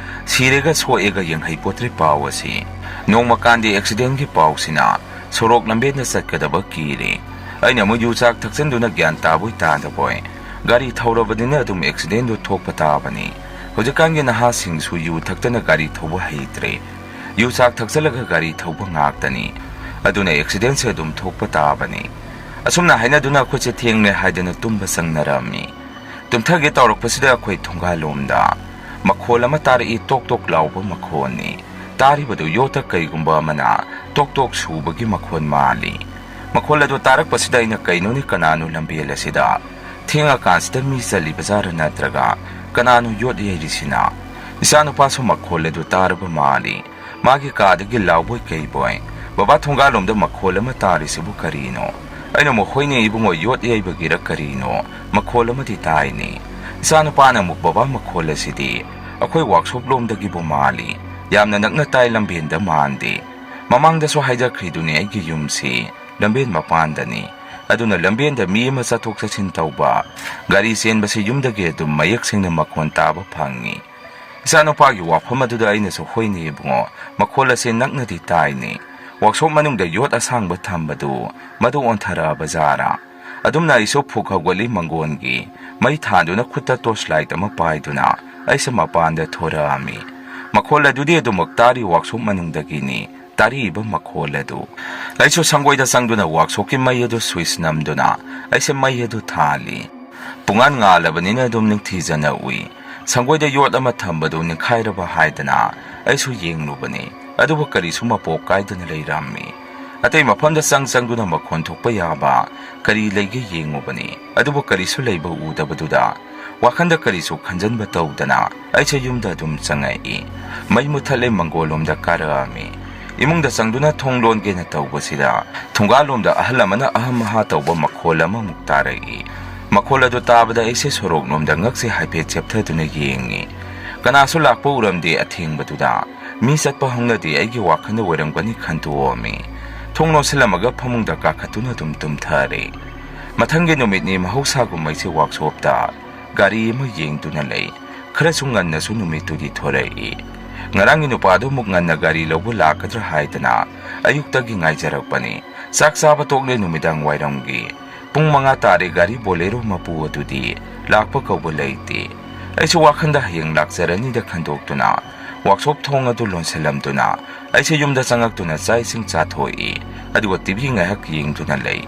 ꯁꯤꯔꯦꯒ ꯁꯣꯛꯑꯦꯒ ꯌꯦꯡꯍꯩ ꯄꯣꯠꯇ꯭ꯔꯦ ꯄꯥꯎ ꯑꯁꯤ꯫ ꯅꯣꯡꯃ ꯀꯥꯟꯗꯦ accidentꯀꯤ ꯄꯥꯎꯁꯤꯅ ꯁꯣꯔꯣꯛ ꯂꯝꯕꯦꯟꯗ ꯆꯠꯀꯗꯕ ꯀꯤꯔꯦ꯫ ꯑꯩꯅ ꯑꯃꯨꯛ ꯌꯨ ꯆꯥꯛ ꯊꯛꯆꯟꯗꯨꯅ ꯒ꯭ꯌꯥꯟ ꯇꯥꯕꯣꯏ ꯇꯥꯗꯕꯣꯏ ꯒꯥꯔꯤ ꯊꯧꯔꯕꯅꯤꯅ ꯑꯗꯨꯝ accidentꯗꯣ ꯊꯣꯛꯄ ꯇꯥꯕꯅꯤ꯫ ꯍꯧꯖꯤꯛꯀꯥꯟꯒꯤ ꯅꯍꯥꯁꯤꯡꯁꯨ ꯌꯨ ꯊꯛꯇꯅ ꯒꯥꯔꯤ ꯊꯧꯕ ꯍꯩꯇ꯭ꯔꯦ꯫ ꯌꯨ ꯆꯥꯛ ꯊꯛꯆꯜꯂꯒ ꯒꯥꯔꯤ ꯊꯧꯕ ꯉꯥꯛꯇꯅꯤ꯫ ꯑꯗꯨꯅ accidentꯁꯦ ꯑꯗꯨꯝ ꯊꯣꯛꯄ ꯇꯥꯕꯅꯤ꯫ ꯑꯁꯨꯝꯅ ꯍꯥꯏꯅꯗꯨꯅ ꯑꯩꯈꯣꯏꯁꯦ ꯊꯦꯡꯂꯦ ꯍꯥꯏꯗꯅ ꯇꯨꯝꯕ ꯆꯪꯅꯔꯝꯃꯤ꯫ ꯇꯨꯝꯊꯒꯦ ꯇꯧꯔꯛꯄꯁꯤꯗ ꯑꯩꯈꯣꯏ ꯊꯣꯡꯒꯥꯜꯂꯣꯝꯗ ꯃꯈꯣꯜ ꯑꯃ ꯇꯥꯔꯛꯏ, ꯇꯣꯛ ꯇꯣꯛ ꯂꯥꯎꯕ ꯃꯈꯣꯜꯅꯤ꯫ ꯇꯥꯔꯤꯕꯗꯨ ꯌꯣꯠꯇ ꯀꯩꯒꯨꯝꯕ ꯑꯃꯅ ꯇꯣꯛ ꯇꯣꯛ ꯁꯨꯕꯒꯤ ꯃꯈꯣꯜ ꯃꯥꯜꯂꯤ꯫ ꯃꯈꯣꯜ ꯑꯗꯨ ꯇꯥꯔꯛꯄꯁꯤꯗ ꯑꯩꯅ, "ꯀꯩꯅꯣꯅꯦ, ꯀꯅꯥꯅꯣ ꯂꯝꯕꯦꯜ ꯑꯁꯤꯗ? ꯊꯦꯡꯉꯀꯥꯟꯁꯤꯗ ꯃꯤ ꯆꯠꯂꯤꯕ ꯖꯥꯠꯔ ꯅꯠꯇ꯭ꯔꯒ ꯀꯅꯥꯅꯣ ꯌꯣꯠ ꯌꯩꯔꯤꯁꯤꯅ?" ꯏꯆꯥꯅꯨꯄꯥꯁꯨ ꯃꯈꯣꯜ ꯑꯗꯨ ꯇꯥꯔꯕ ꯃꯥꯜꯂꯤ꯫ ꯃꯥꯒꯤ ꯀꯥꯗꯒꯤ ꯂꯥꯎꯕꯣꯏ ꯀꯩꯕꯣꯏ, "ꯕꯕꯥ, ꯊꯣꯡꯒꯥꯜꯂꯣꯝꯗ ꯃꯈꯣꯜ ꯑꯃ ꯇꯥꯔꯤꯁꯤꯕꯨ ꯀꯔꯤꯅꯣ?" ꯑꯩꯅ ꯑꯃꯨꯛ, "ꯍꯣꯏꯅꯦ ꯏꯕꯨꯡꯉꯣ, ꯌꯣꯠ ꯌꯩꯕꯒꯤꯔ ꯀꯔꯤꯅꯣ, ꯃꯈꯣꯜ ꯑꯃꯗꯤ ꯇꯥꯏꯅꯦ꯫" ꯏꯆꯥꯅꯨꯄꯥꯅ ꯑꯃꯨꯛ, "ꯕꯕꯥ, ꯃꯈꯣꯜ ꯑꯁꯤꯗꯤ ꯑꯩꯈꯣꯏ ꯋꯥꯛꯁꯣꯞ ꯂꯣꯝꯗꯒꯤꯕꯨ ꯃꯥꯜꯂꯤ, ꯌꯥꯝꯅ ꯅꯛꯅ ꯇꯥꯏ, ꯂꯝꯕꯦꯟꯗ ꯃꯥꯟꯗꯦ꯫ ꯃꯃꯥꯡꯗꯁꯨ ꯍꯥꯏꯖꯈ꯭ꯔꯤꯗꯨꯅꯤ ꯑꯩꯒꯤ ꯌꯨꯝꯁꯤ ꯂꯝꯕꯦꯟ ꯃꯄꯥꯟꯗꯅꯤ, ꯑꯗꯨꯅ ꯂꯝꯕꯦꯟꯗ ꯃꯤ ꯑꯃ ꯆꯠꯊꯣꯛ ꯆꯠꯁꯤꯟ ꯇꯧꯕ, ꯒꯥꯔꯤ ꯆꯦꯟꯕꯁꯤ ꯌꯨꯝꯗꯒꯤ ꯑꯗꯨꯝ ꯃꯌꯦꯛ ꯁꯦꯡꯅ ꯃꯈꯣꯟ ꯇꯥꯕ ꯐꯪꯉꯤ꯫" ꯏꯆꯥꯅꯨꯄꯥꯒꯤ ꯋꯥꯐꯝ ꯑꯗꯨꯗ ꯑꯩꯅꯁꯨ, "ꯍꯣꯏꯅꯦ ꯏꯕꯨꯡꯉꯣ, ꯃꯈꯣꯜ ꯑꯁꯤ ꯅꯛꯅꯗꯤ ꯇꯥꯏꯅꯦ꯫ ꯋꯥꯛꯁꯣꯞ ꯃꯅꯨꯡꯗ ꯌꯣꯠ ꯑꯁꯥꯡꯕ ꯊꯝꯕꯗꯨ ꯃꯗꯨ ꯑꯣꯟꯊꯔꯛꯑꯕ ꯖꯥꯔꯥ?" ꯑꯗꯨꯝꯅ ꯑꯩꯁꯨ ꯐꯨꯛ ꯍꯧꯒꯠꯂꯤ, ꯃꯪꯒꯣꯟꯒꯤ ꯃꯩ ꯊꯥꯟꯗꯨꯅ ꯈꯨꯠꯇ ꯇꯣꯔꯆ ꯂꯥꯏꯠ ꯑꯃ ꯄꯥꯏꯗꯨꯅ ꯑꯩꯁꯨ ꯃꯄꯥꯟꯗ ꯊꯣꯔꯛꯑꯝꯃꯤ꯫ ꯃꯈꯣꯜ ꯑꯗꯨꯗꯤ ꯑꯗꯨꯃꯛ ꯇꯥꯔꯤ ꯋꯥꯛꯁꯣꯞ ꯃꯅꯨꯡꯗꯒꯤꯅꯤ꯫ ꯇꯥꯔꯛꯏꯕ ꯃꯈꯣꯜ ꯑꯗꯨ꯫ ꯑꯩꯁꯨ ꯁꯪꯒꯣꯏꯗ ꯆꯪꯗꯨꯅ ꯋꯥꯛꯁꯣꯞꯀꯤ ꯃꯩ ꯑꯗꯨ ꯁ꯭ꯋꯤꯆ ꯅꯝꯗꯨꯅ ꯑꯩꯁꯦ ꯃꯩ ꯑꯗꯨ ꯊꯥꯜꯂꯤ꯫ ꯄꯨꯡꯉꯥꯟ ꯉꯥꯜꯂꯕꯅꯤꯅ ꯑꯗꯨꯝ ꯅꯤꯡꯊꯤꯖꯅ ꯎꯏ꯫ ꯁꯪꯒꯣꯏꯗ ꯌꯣꯠ ꯑꯃ ꯊꯝꯕꯗꯨ ꯅꯤꯡꯈꯥꯏꯔꯕ ꯍꯥꯏꯗꯅ ꯑꯩꯁꯨ ꯌꯦꯡꯂꯨꯕꯅꯤ, ꯑꯗꯨꯕꯨ ꯀꯔꯤꯁꯨ ꯃꯄꯣꯞ ꯀꯥꯏꯗꯅ ꯂꯩꯔꯝꯃꯤ꯫ ꯑꯇꯩ ꯃꯐꯝꯗ ꯆꯪ ꯆꯪꯗꯨꯅ ꯃꯈꯣꯟ ꯊꯣꯛꯄ ꯌꯥꯕ ꯀꯔꯤ ꯂꯩꯒꯦ ꯌꯦꯡꯉꯨꯕꯅꯤ, ꯑꯗꯨꯕꯨ ꯀꯔꯤꯁꯨ ꯂꯩꯕ ꯎꯗꯕꯗꯨꯗ ꯋꯥꯈꯟꯗ ꯀꯔꯤꯁꯨ ꯈꯟꯖꯟꯕ ꯇꯧꯗꯅ ꯑꯩꯁꯦ ꯌꯨꯝꯗ ꯑꯗꯨꯝ ꯆꯪꯉꯛꯏ꯫ ꯃꯩ ꯃꯨꯊꯠꯂꯦ, ꯃꯪꯒꯣꯜꯂꯣꯝꯗ ꯀꯥꯔꯛꯑꯝꯃꯤ꯫ ꯏꯃꯨꯡꯗ ꯆꯪꯗꯨꯅ ꯊꯣꯡ ꯂꯣꯟꯒꯦꯅ ꯇꯧꯕꯁꯤꯗ ꯊꯣꯡꯒꯥꯜꯂꯣꯝꯗ ꯑꯍꯜ ꯑꯃꯅ ꯑꯍꯝ ꯑꯍꯥ ꯇꯧꯕ ꯃꯈꯣꯜ ꯑꯃꯃꯨꯛ ꯇꯥꯔꯛꯏ꯫ ꯃꯈꯣꯜ ꯑꯗꯨ ꯇꯥꯕꯗ ꯑꯩꯁꯦ ꯁꯣꯔꯣꯛꯂꯣꯝꯗ ꯉꯛꯁꯦ ꯍꯥꯏꯐꯦꯠ ꯆꯦꯞꯊꯗꯨꯅ ꯌꯦꯡꯉꯤ꯫ ꯀꯅꯥꯁꯨ ꯂꯥꯛꯄ ꯎꯔꯝꯗꯦ꯫ ꯑꯊꯦꯡꯕꯗꯨꯗ ꯃꯤ ꯆꯠꯄ ꯍꯧꯅꯗꯦ, ꯑꯩꯒꯤ ꯋꯥꯈꯜꯗ ꯑꯣꯏꯔꯝꯒꯅꯤ ꯈꯟꯇꯣꯛꯑꯝꯃꯤ꯫ ꯊꯣꯡ ꯂꯣꯟꯁꯤꯜꯂꯝꯃꯒ ꯐꯃꯨꯡꯗ ꯀꯥꯈꯠꯇꯨꯅ ꯑꯗꯨꯝ ꯇꯨꯝꯊꯔꯦ꯫ ꯃꯊꯪꯒꯤ ꯅꯨꯃꯤꯠꯅꯤ, ꯃꯍꯧꯁꯥꯒꯨꯝ ꯑꯩꯁꯦ ꯋꯥꯛꯁꯣꯞꯇ ꯒꯥꯔꯤ ꯑꯃ ꯌꯦꯡꯗꯨꯅ ꯂꯩ꯫ ꯈꯔꯁꯨ ꯉꯟꯅꯁꯨ ꯅꯨꯃꯤꯠꯇꯨꯗꯤ ꯊꯣꯔꯛꯏ꯫ ꯉꯔꯥꯡꯒꯤ ꯅꯨꯄꯥꯗꯨ ꯑꯃꯨꯛ ꯉꯟꯅ ꯒꯥꯔꯤ ꯂꯧꯕ ꯂꯥꯛꯀꯗ꯭ꯔꯥ ꯍꯥꯏꯗꯅ ꯑꯌꯨꯛꯇꯒꯤ ꯉꯥꯏꯖꯔꯛꯄꯅꯤ꯫ ꯆꯥꯛ ꯆꯥꯕ ꯇꯣꯛꯂꯦ, ꯅꯨꯃꯤꯗꯥꯡ ꯋꯥꯏꯔꯝꯒꯤ ꯄꯨꯡ ꯃꯉꯥ ꯇꯥꯔꯦ, ꯒꯥꯔꯤ ꯕꯣꯂꯦꯔꯣ ꯃꯄꯨ ꯑꯗꯨꯗꯤ ꯂꯥꯛꯄ ꯀꯧꯕ ꯂꯩꯇꯦ꯫ ꯑꯩꯁꯨ ꯋꯥꯈꯟꯗ ꯍꯌꯦꯡ ꯂꯥꯛꯆꯔꯅꯤꯗ ꯈꯟꯗꯣꯛꯇꯨꯅ ꯋꯥꯛꯁꯣꯞ ꯊꯣꯡ ꯑꯗꯨ ꯂꯣꯟꯁꯤꯜꯂꯝꯗꯨꯅ ꯑꯩꯁꯦ ꯌꯨꯝꯗ ꯆꯪꯉꯛꯇꯨꯅ ꯆꯥꯛ ꯏꯁꯤꯡ ꯆꯥꯊꯣꯛꯏ꯫ ꯑꯗꯨꯒ ꯇꯤ ꯚꯤ ꯉꯥꯏꯍꯥꯛ ꯌꯦꯡꯗꯨꯅ ꯂꯩ꯫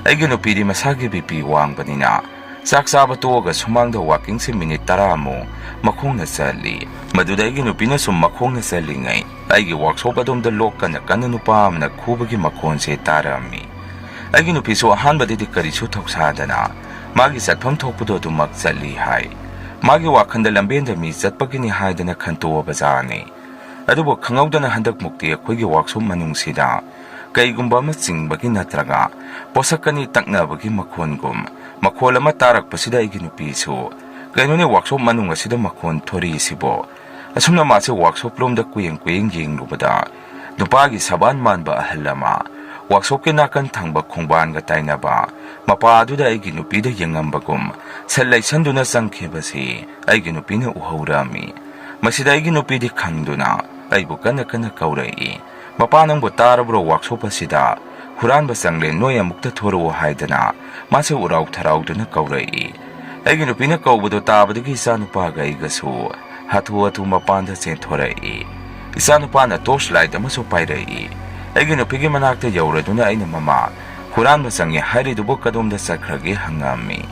ꯑꯩꯒꯤ ꯅꯨꯄꯤꯗꯤ ꯃꯁꯥꯒꯤ ꯕꯤ ꯄꯤ ꯋꯥꯡꯕꯅꯤꯅ ꯆꯥꯛ ꯆꯥꯕ ꯇꯣꯛꯑꯒ ꯁꯨꯃꯥꯡꯗ ꯋꯥꯀꯤꯡꯁꯦ ꯃꯤꯅꯤꯠ ꯇꯔꯥꯃꯨꯛ ꯃꯈꯣꯡꯅ ꯆꯠꯂꯤ꯫ ꯃꯗꯨꯗ ꯑꯩꯒꯤ ꯅꯨꯄꯤꯅ ꯁꯨꯝ ꯃꯈꯣꯡꯅ ꯆꯠꯂꯤꯉꯩ ꯑꯩꯒꯤ ꯋꯥꯛꯁꯣꯞ ꯑꯗꯣꯝꯗ ꯂꯣꯛ ꯀꯟꯅ ꯀꯟꯅ ꯅꯨꯄꯥ ꯑꯃꯅ ꯈꯨꯕꯒꯤ ꯃꯈꯣꯟꯁꯦ ꯇꯥꯔꯝꯃꯤ꯫ ꯑꯩꯒꯤ ꯅꯨꯄꯤꯁꯨ ꯑꯍꯥꯟꯕꯗꯗꯤ ꯀꯔꯤꯁꯨ ꯊꯧꯁꯥꯗꯅ ꯃꯥꯒꯤ ꯆꯠꯐꯝ ꯊꯣꯛꯄꯗꯣ ꯑꯗꯨꯃꯛ ꯆꯠꯂꯤ ꯍꯥꯏ꯫ ꯃꯥꯒꯤ ꯋꯥꯈꯜꯗ ꯂꯝꯕꯦꯟꯗ ꯃꯤ ꯆꯠꯄꯒꯤꯅꯤ ꯍꯥꯏꯗꯅ ꯈꯟꯇꯣꯛꯑꯕꯖꯥꯠꯅꯤ꯫ ꯑꯗꯨꯕꯨ ꯈꯪꯍꯧꯗꯅ ꯍꯟꯗꯛꯃꯨꯛꯇꯤ ꯑꯩꯈꯣꯏꯒꯤ ꯋꯥꯛꯁꯣꯞ ꯃꯅꯨꯡꯁꯤꯗ ꯀꯩꯒꯨꯝꯕ ꯑꯃ ꯆꯤꯡꯕꯒꯤ ꯅꯠꯇ꯭ꯔꯒ ꯄꯣꯠꯁꯛ ꯑꯅꯤ ꯇꯛꯅꯕꯒꯤ ꯃꯈꯣꯟꯒꯨꯝ ꯃꯈꯣꯜ ꯑꯃ ꯇꯥꯔꯛꯄꯁꯤꯗ ꯑꯩꯒꯤ ꯅꯨꯄꯤꯁꯨ, "ꯀꯩꯅꯣꯅꯦ, ꯋꯥꯛꯁꯣꯞ ꯃꯅꯨꯡ ꯑꯁꯤꯗ ꯃꯈꯣꯟ ꯊꯣꯔꯛꯏꯁꯤꯕꯣ?" ꯑꯁꯨꯝꯅ ꯃꯥꯁꯦ ꯋꯥꯛꯁꯣꯞ ꯂꯣꯝꯗ ꯀꯨꯌꯦꯡ ꯀꯨꯌꯦꯡ ꯌꯦꯡꯂꯨꯕꯗ, ꯅꯨꯄꯥꯒꯤ ꯁꯕꯥꯟ ꯃꯥꯟꯕ ꯑꯍꯜ ꯑꯃ ꯋꯥꯛꯁꯣꯞꯀꯤ ꯅꯥꯀꯟ ꯊꯪꯕ ꯈꯣꯡꯕꯥꯟꯒ ꯇꯥꯏꯅꯕ ꯃꯄꯥ ꯑꯗꯨꯗ ꯑꯩꯒꯤ ꯅꯨꯄꯤꯗ ꯌꯦꯡꯉꯝꯕꯒꯨꯝ ꯁꯠ ꯂꯩꯁꯟꯗꯨꯅ ꯆꯪꯈꯤꯕꯁꯤ ꯑꯩꯒꯤ ꯅꯨꯄꯤꯅ ꯎꯍꯧꯔꯝꯃꯤ꯫ ꯃꯁꯤꯗ ꯑꯩꯒꯤ ꯅꯨꯄꯤꯗꯤ ꯈꯪꯗꯨꯅ ꯑꯩꯕꯨ ꯀꯟꯅ ꯀꯟꯅ ꯀꯧꯔꯛꯏ, "ꯃꯄꯥ, ꯅꯪꯕꯨ ꯇꯥꯔꯕ꯭ꯔꯣ? ꯋꯥꯛꯁꯣꯞ ꯑꯁꯤꯗ ꯍꯨꯔꯥꯟꯕ ꯆꯪꯂꯦ, ꯅꯣꯏ ꯑꯃꯨꯛꯇ ꯊꯣꯔꯛꯑꯣ" ꯍꯥꯏꯗꯅ ꯃꯥꯁꯦ ꯎꯔꯥꯎ ꯊꯔꯥꯎꯗꯨꯅ ꯀꯧꯔꯛꯏ꯫ ꯑꯩꯒꯤ ꯅꯨꯄꯤꯅ ꯀꯧꯕꯗꯣ ꯇꯥꯕꯗꯒꯤ ꯏꯆꯥꯅꯨꯄꯥꯒ ꯑꯩꯒꯁꯨ ꯍꯥꯊꯨ ꯍꯥꯊꯨ ꯃꯄꯥꯟꯗ ꯆꯦꯟꯊꯣꯔꯛꯏ꯫ ꯏꯆꯥꯅꯨꯄꯥꯅ ꯇꯣꯔꯆ ꯂꯥꯏꯠ ꯑꯃꯁꯨ ꯄꯥꯏꯔꯛꯏ꯫ ꯑꯩꯒꯤ ꯅꯨꯄꯤꯒꯤ ꯃꯅꯥꯛꯇ ꯌꯧꯔꯗꯨꯅ ꯑꯩꯅ, "ꯃꯃꯥ, ꯍꯨꯔꯥꯟꯕ ꯆꯪꯉꯦ ꯍꯥꯏꯔꯤꯗꯨꯕꯨ ꯀꯗꯣꯝꯗ ꯆꯠꯈ꯭ꯔꯒꯦ?" ꯍꯪꯉꯝꯃꯤ꯫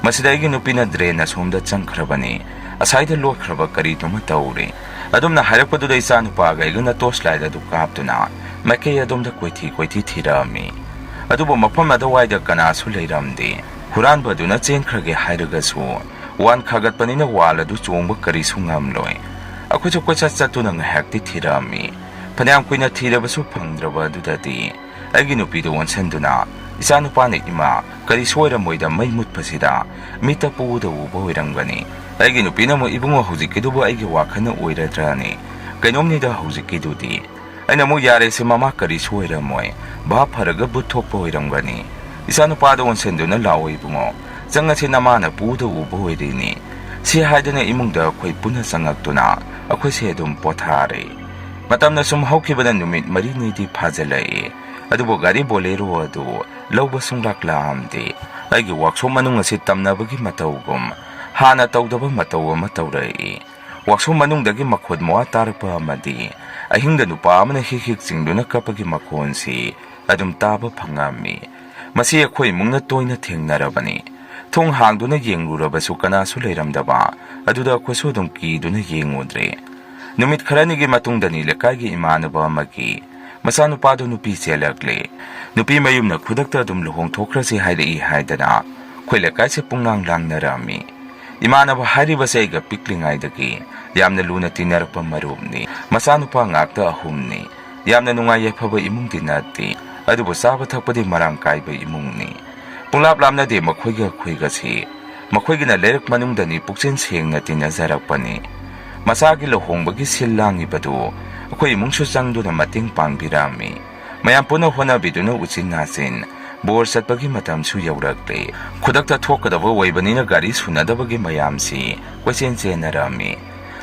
ꯃꯁꯤꯗ ꯑꯩꯒꯤ ꯅꯨꯄꯤꯅ ꯗ꯭ꯔꯦꯟ ꯑꯁꯣꯝꯗ ꯆꯪꯈ꯭ꯔꯕꯅꯤ, ꯑꯁꯥꯏꯗ ꯂꯣꯠꯈ꯭ꯔꯕ ꯀꯔꯤꯅꯣꯃ ꯇꯧꯔꯦ꯫ ꯑꯗꯨꯝꯅ ꯍꯥꯏꯔꯛꯄꯗꯨꯗ ꯏꯆꯥꯅꯨꯄꯥꯒ ꯑꯩꯒꯅ ꯇꯣꯔꯆ ꯂꯥꯏꯠ ꯑꯗꯨ ꯀꯥꯞꯇꯨꯅ ꯃꯥꯏꯀꯩ ꯑꯗꯣꯝꯗ ꯀꯣꯏꯊꯤ ꯀꯣꯏꯊꯤ ꯊꯤꯔꯛꯑꯝꯃꯤ꯫ ꯑꯗꯨꯕꯨ ꯃꯐꯝ ꯑꯗꯨꯋꯥꯏꯗ ꯀꯅꯥꯁꯨ ꯂꯩꯔꯝꯗꯦ꯫ ꯍꯨꯔꯥꯟꯕꯗꯨꯅ ꯆꯦꯟꯈ꯭ꯔꯒꯦ ꯍꯥꯏꯔꯒꯁꯨ ꯋꯥꯟ ꯈꯥꯒꯠꯄꯅꯤꯅ ꯋꯥꯜ ꯑꯗꯨ ꯆꯣꯡꯕ ꯀꯔꯤꯁꯨ ꯉꯝꯂꯣꯏ꯫ ꯑꯩꯈꯣꯏꯁꯨ ꯀꯣꯏꯆꯠ ꯆꯠꯇꯨꯅ ꯉꯥꯏꯍꯥꯛꯇꯤ ꯊꯤꯔꯛꯑꯝꯃꯤ꯫ ꯐꯅꯌꯥꯝ ꯀꯨꯏꯅ ꯊꯤꯔꯕꯁꯨ ꯐꯪꯗ꯭ꯔꯕ ꯑꯗꯨꯗꯗꯤ ꯑꯩꯒꯤ ꯅꯨꯄꯤꯗꯨ ꯑꯣꯟꯁꯤꯟꯗꯨꯅ, "ꯏꯆꯥꯅꯨꯄꯥꯅ, ꯏꯃꯥ, ꯀꯔꯤꯁꯨ ꯑꯣꯏꯔꯝꯃꯣꯏꯗ, ꯃꯩ ꯃꯨꯠꯄꯁꯤꯗ ꯃꯤꯠꯇ ꯄꯨꯗ ꯎꯕ ꯑꯣꯏꯔꯝꯒꯅꯤ"꯫ ꯑꯩꯒꯤ ꯅꯨꯄꯤꯅ ꯑꯃꯨꯛ, "ꯏꯕꯨꯡꯉꯣ, ꯍꯧꯖꯤꯛꯀꯤꯗꯨꯕꯨ ꯑꯩꯒꯤ ꯋꯥꯈꯜꯅ ꯑꯣꯏꯔꯗ꯭ꯔꯅꯦ? ꯀꯩꯅꯣꯝꯅꯤꯗ ꯍꯧꯖꯤꯛꯀꯤꯗꯨꯗꯤ"꯫ ꯑꯩꯅ ꯑꯃꯨꯛ, "ꯌꯥꯔꯦꯁꯦ ꯃꯃꯥ, ꯀꯔꯤꯁꯨ ꯑꯣꯏꯔꯝꯃꯣꯏ, ꯚꯥꯞ ꯐꯔꯒ ꯚꯨꯠ ꯊꯣꯛꯄ ꯑꯣꯏꯔꯝꯒꯅꯤ"꯫ ꯏꯆꯥꯅꯨꯄꯥꯗ ꯑꯣꯟꯁꯤꯟꯗꯨꯅ, "ꯂꯥꯛꯑꯣ ꯏꯕꯨꯡꯉꯣ, ꯆꯪꯉꯁꯤ, ꯅꯃꯥꯅ ꯄꯨꯗ ꯎꯕ ꯑꯣꯏꯔꯤꯅꯤ"꯫ ꯁꯤ ꯍꯥꯏꯗꯅ ꯏꯃꯨꯡꯗ ꯑꯩꯈꯣꯏ ꯄꯨꯟꯅ ꯆꯪꯉꯛꯇꯨꯅ ꯑꯩꯈꯣꯏꯁꯦ ꯑꯗꯨꯝ ꯄꯣꯊꯥꯔꯦ꯫ ꯃꯇꯝꯅ ꯁꯨꯝ ꯍꯧꯈꯤꯕꯅ ꯅꯨꯃꯤꯠ ꯃꯔꯤꯅꯤꯗꯤ ꯐꯥꯖꯤꯜꯂꯛꯏ꯫ ꯑꯗꯨꯕꯨ ꯒꯥꯔꯤ ꯕꯣꯂꯦꯔꯣ ꯑꯗꯨ ꯂꯧꯕ ꯁꯨꯡꯂꯥꯛ ꯂꯥꯛꯑꯝꯗꯦ꯫ ꯑꯩꯒꯤ ꯋꯥꯛꯁꯣꯞ ꯃꯅꯨꯡ ꯑꯁꯤ ꯇꯝꯅꯕꯒꯤ ꯃꯇꯧꯒꯨꯝ ꯍꯥꯟꯅ ꯇꯧꯗꯕ ꯃꯇꯧ ꯑꯃ ꯇꯧꯔꯛꯏ꯫ ꯋꯥꯛꯁꯣꯞ ꯃꯅꯨꯡꯗꯒꯤ ꯃꯈꯣꯟ ꯃꯋꯥ ꯇꯥꯔꯛꯄ ꯑꯃꯗꯤ ꯑꯍꯤꯡꯗ ꯅꯨꯄꯥ ꯑꯃꯅ ꯍꯤꯛ ꯍꯤꯛ ꯆꯤꯡꯗꯨꯅ ꯀꯞꯄꯒꯤ ꯃꯈꯣꯟꯁꯤ ꯑꯗꯨꯝ ꯇꯥꯕ ꯐꯪꯉꯝꯃꯤ꯫ ꯃꯁꯤ ꯑꯩꯈꯣꯏ ꯏꯃꯨꯡꯅ ꯇꯣꯏꯅ ꯊꯦꯡꯅꯔꯕꯅꯤ꯫ ꯊꯣꯡ ꯍꯥꯡꯗꯨꯅ ꯌꯦꯡꯂꯨꯔꯕꯁꯨ ꯀꯅꯥꯁꯨ ꯂꯩꯔꯝꯗꯕ ꯑꯗꯨꯗ ꯑꯩꯈꯣꯏꯁꯨ ꯑꯗꯨꯝ ꯀꯤꯗꯨꯅ ꯌꯦꯡꯉꯨꯗ꯭ꯔꯦ꯫ ꯅꯨꯃꯤꯠ ꯈꯔꯅꯤꯒꯤ ꯃꯇꯨꯡꯗꯅꯤ ꯂꯩꯀꯥꯏꯒꯤ ꯏꯃꯥꯟꯅꯕ ꯑꯃꯒꯤ ꯃꯆꯥꯅꯨꯄꯥꯗꯨ ꯅꯨꯄꯤ ꯆꯦꯜꯂꯛꯂꯦ꯫ ꯅꯨꯄꯤ ꯃꯌꯨꯝꯅ ꯈꯨꯗꯛꯇ ꯑꯗꯨꯝ ꯂꯨꯍꯣꯡꯊꯣꯛꯈ꯭ꯔꯁꯤ ꯍꯥꯏꯔꯛꯏ ꯍꯥꯏꯗꯅ ꯑꯩꯈꯣꯏ ꯂꯩꯀꯥꯏꯁꯦ ꯄꯨꯡꯂꯥꯡ ꯂꯥꯡꯅꯔꯝꯃꯤ꯫ ꯏꯃꯥꯟꯅꯕ ꯍꯥꯏꯔꯤꯕꯁꯦ ꯑꯩꯒ ꯄꯤꯛꯂꯤꯉꯩꯗꯒꯤ ꯌꯥꯝꯅ ꯂꯨꯅ ꯇꯤꯟꯅꯔꯛꯄ ꯃꯔꯨꯞꯅꯤ꯫ ꯃꯆꯥꯅꯨꯄꯥ ꯉꯥꯛꯇ ꯑꯍꯨꯝꯅꯤ꯫ ꯌꯥꯝꯅ ꯅꯨꯡꯉꯥꯏ ꯌꯥꯏꯐꯕ ꯏꯃꯨꯡꯗꯤ ꯅꯠꯇꯦ, ꯑꯗꯨꯕꯨ ꯆꯥꯕ ꯊꯛꯄꯗꯤ ꯃꯔꯥꯡ ꯀꯥꯏꯕ ꯏꯃꯨꯡꯅꯤ꯫ ꯄꯨꯡꯂꯥꯞ ꯂꯥꯞꯅꯗꯦ ꯃꯈꯣꯏꯒ ꯑꯩꯈꯣꯏꯒꯁꯤ꯫ ꯃꯈꯣꯏꯒꯤꯅ ꯂꯩꯔꯛ ꯃꯅꯨꯡꯗꯅꯤ ꯄꯨꯛꯆꯦꯜ ꯁꯦꯡꯅ ꯇꯤꯟꯅꯖꯔꯛꯄꯅꯤ꯫ ꯃꯆꯥꯒꯤ ꯂꯨꯍꯣꯡꯕꯒꯤ ꯁꯤꯜ ꯂꯥꯡꯉꯤꯕꯗꯨ ꯑꯩꯈꯣꯏ ꯏꯃꯨꯡꯁꯨ ꯆꯪꯗꯨꯅ ꯃꯇꯦꯡ ꯄꯥꯡꯕꯤꯔꯝꯃꯤ꯫ ꯃꯌꯥꯝ ꯄꯨꯟꯅ ꯍꯣꯠꯅꯕꯤꯗꯨꯅ ꯎꯆꯤꯟ ꯅꯥꯆꯤꯟ ꯕꯣꯔ ꯆꯠꯄꯒꯤ ꯃꯇꯝꯁꯨ ꯌꯧꯔꯛꯂꯦ꯫ ꯈꯨꯗꯛꯇ ꯊꯣꯛꯀꯗꯕ ꯑꯣꯏꯕꯅꯤꯅ ꯒꯥꯔꯤ ꯁꯨꯅꯗꯕꯒꯤ ꯃꯌꯥꯝꯁꯤ ꯀꯣꯏꯆꯦꯟ ꯆꯦꯟꯅꯔꯝꯃꯤ꯫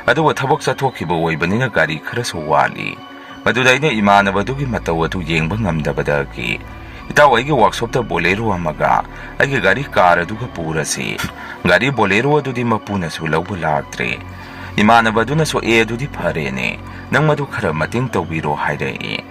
ꯑꯗꯨꯕꯨ ꯊꯕꯛ ꯆꯠꯊꯣꯛꯈꯤꯕ ꯑꯣꯏꯕꯅꯤꯅ ꯒꯥꯔꯤ ꯈꯔꯁꯨ ꯋꯥꯠꯂꯤ꯫ ꯃꯗꯨꯗ ꯑꯩꯅ ꯏꯃꯥꯟꯅꯕꯗꯨꯒꯤ ꯃꯇꯧ ꯑꯗꯨ ꯌꯦꯡꯕ ꯉꯝꯗꯕꯗꯒꯤ ꯏꯇꯥꯎ ꯑꯩꯒꯤ ꯋꯥꯛꯁꯣꯞꯇ ꯕꯣꯂꯦꯔꯣ ꯑꯃꯒ ꯑꯩꯒꯤ ꯒꯥꯔꯤ ꯀꯥꯔ ꯑꯗꯨꯒ ꯄꯨꯔꯁꯤ꯫ ꯒꯥꯔꯤ ꯕꯣꯂꯦꯔꯣ ꯑꯗꯨꯗꯤ ꯃꯄꯨꯅꯁꯨ ꯂꯧꯕ ꯂꯥꯛꯇ꯭ꯔꯦ꯫ ꯏꯃꯥꯟꯅꯕꯗꯨꯅꯁꯨ "ꯑꯦ, ꯑꯗꯨꯗꯤ ꯐꯔꯦꯅꯦ, ꯅꯪ ꯃꯗꯨ ꯈꯔ ꯃꯇꯦꯡ ꯇꯧꯕꯤꯔꯣ" ꯍꯥꯏꯔꯛꯏ꯫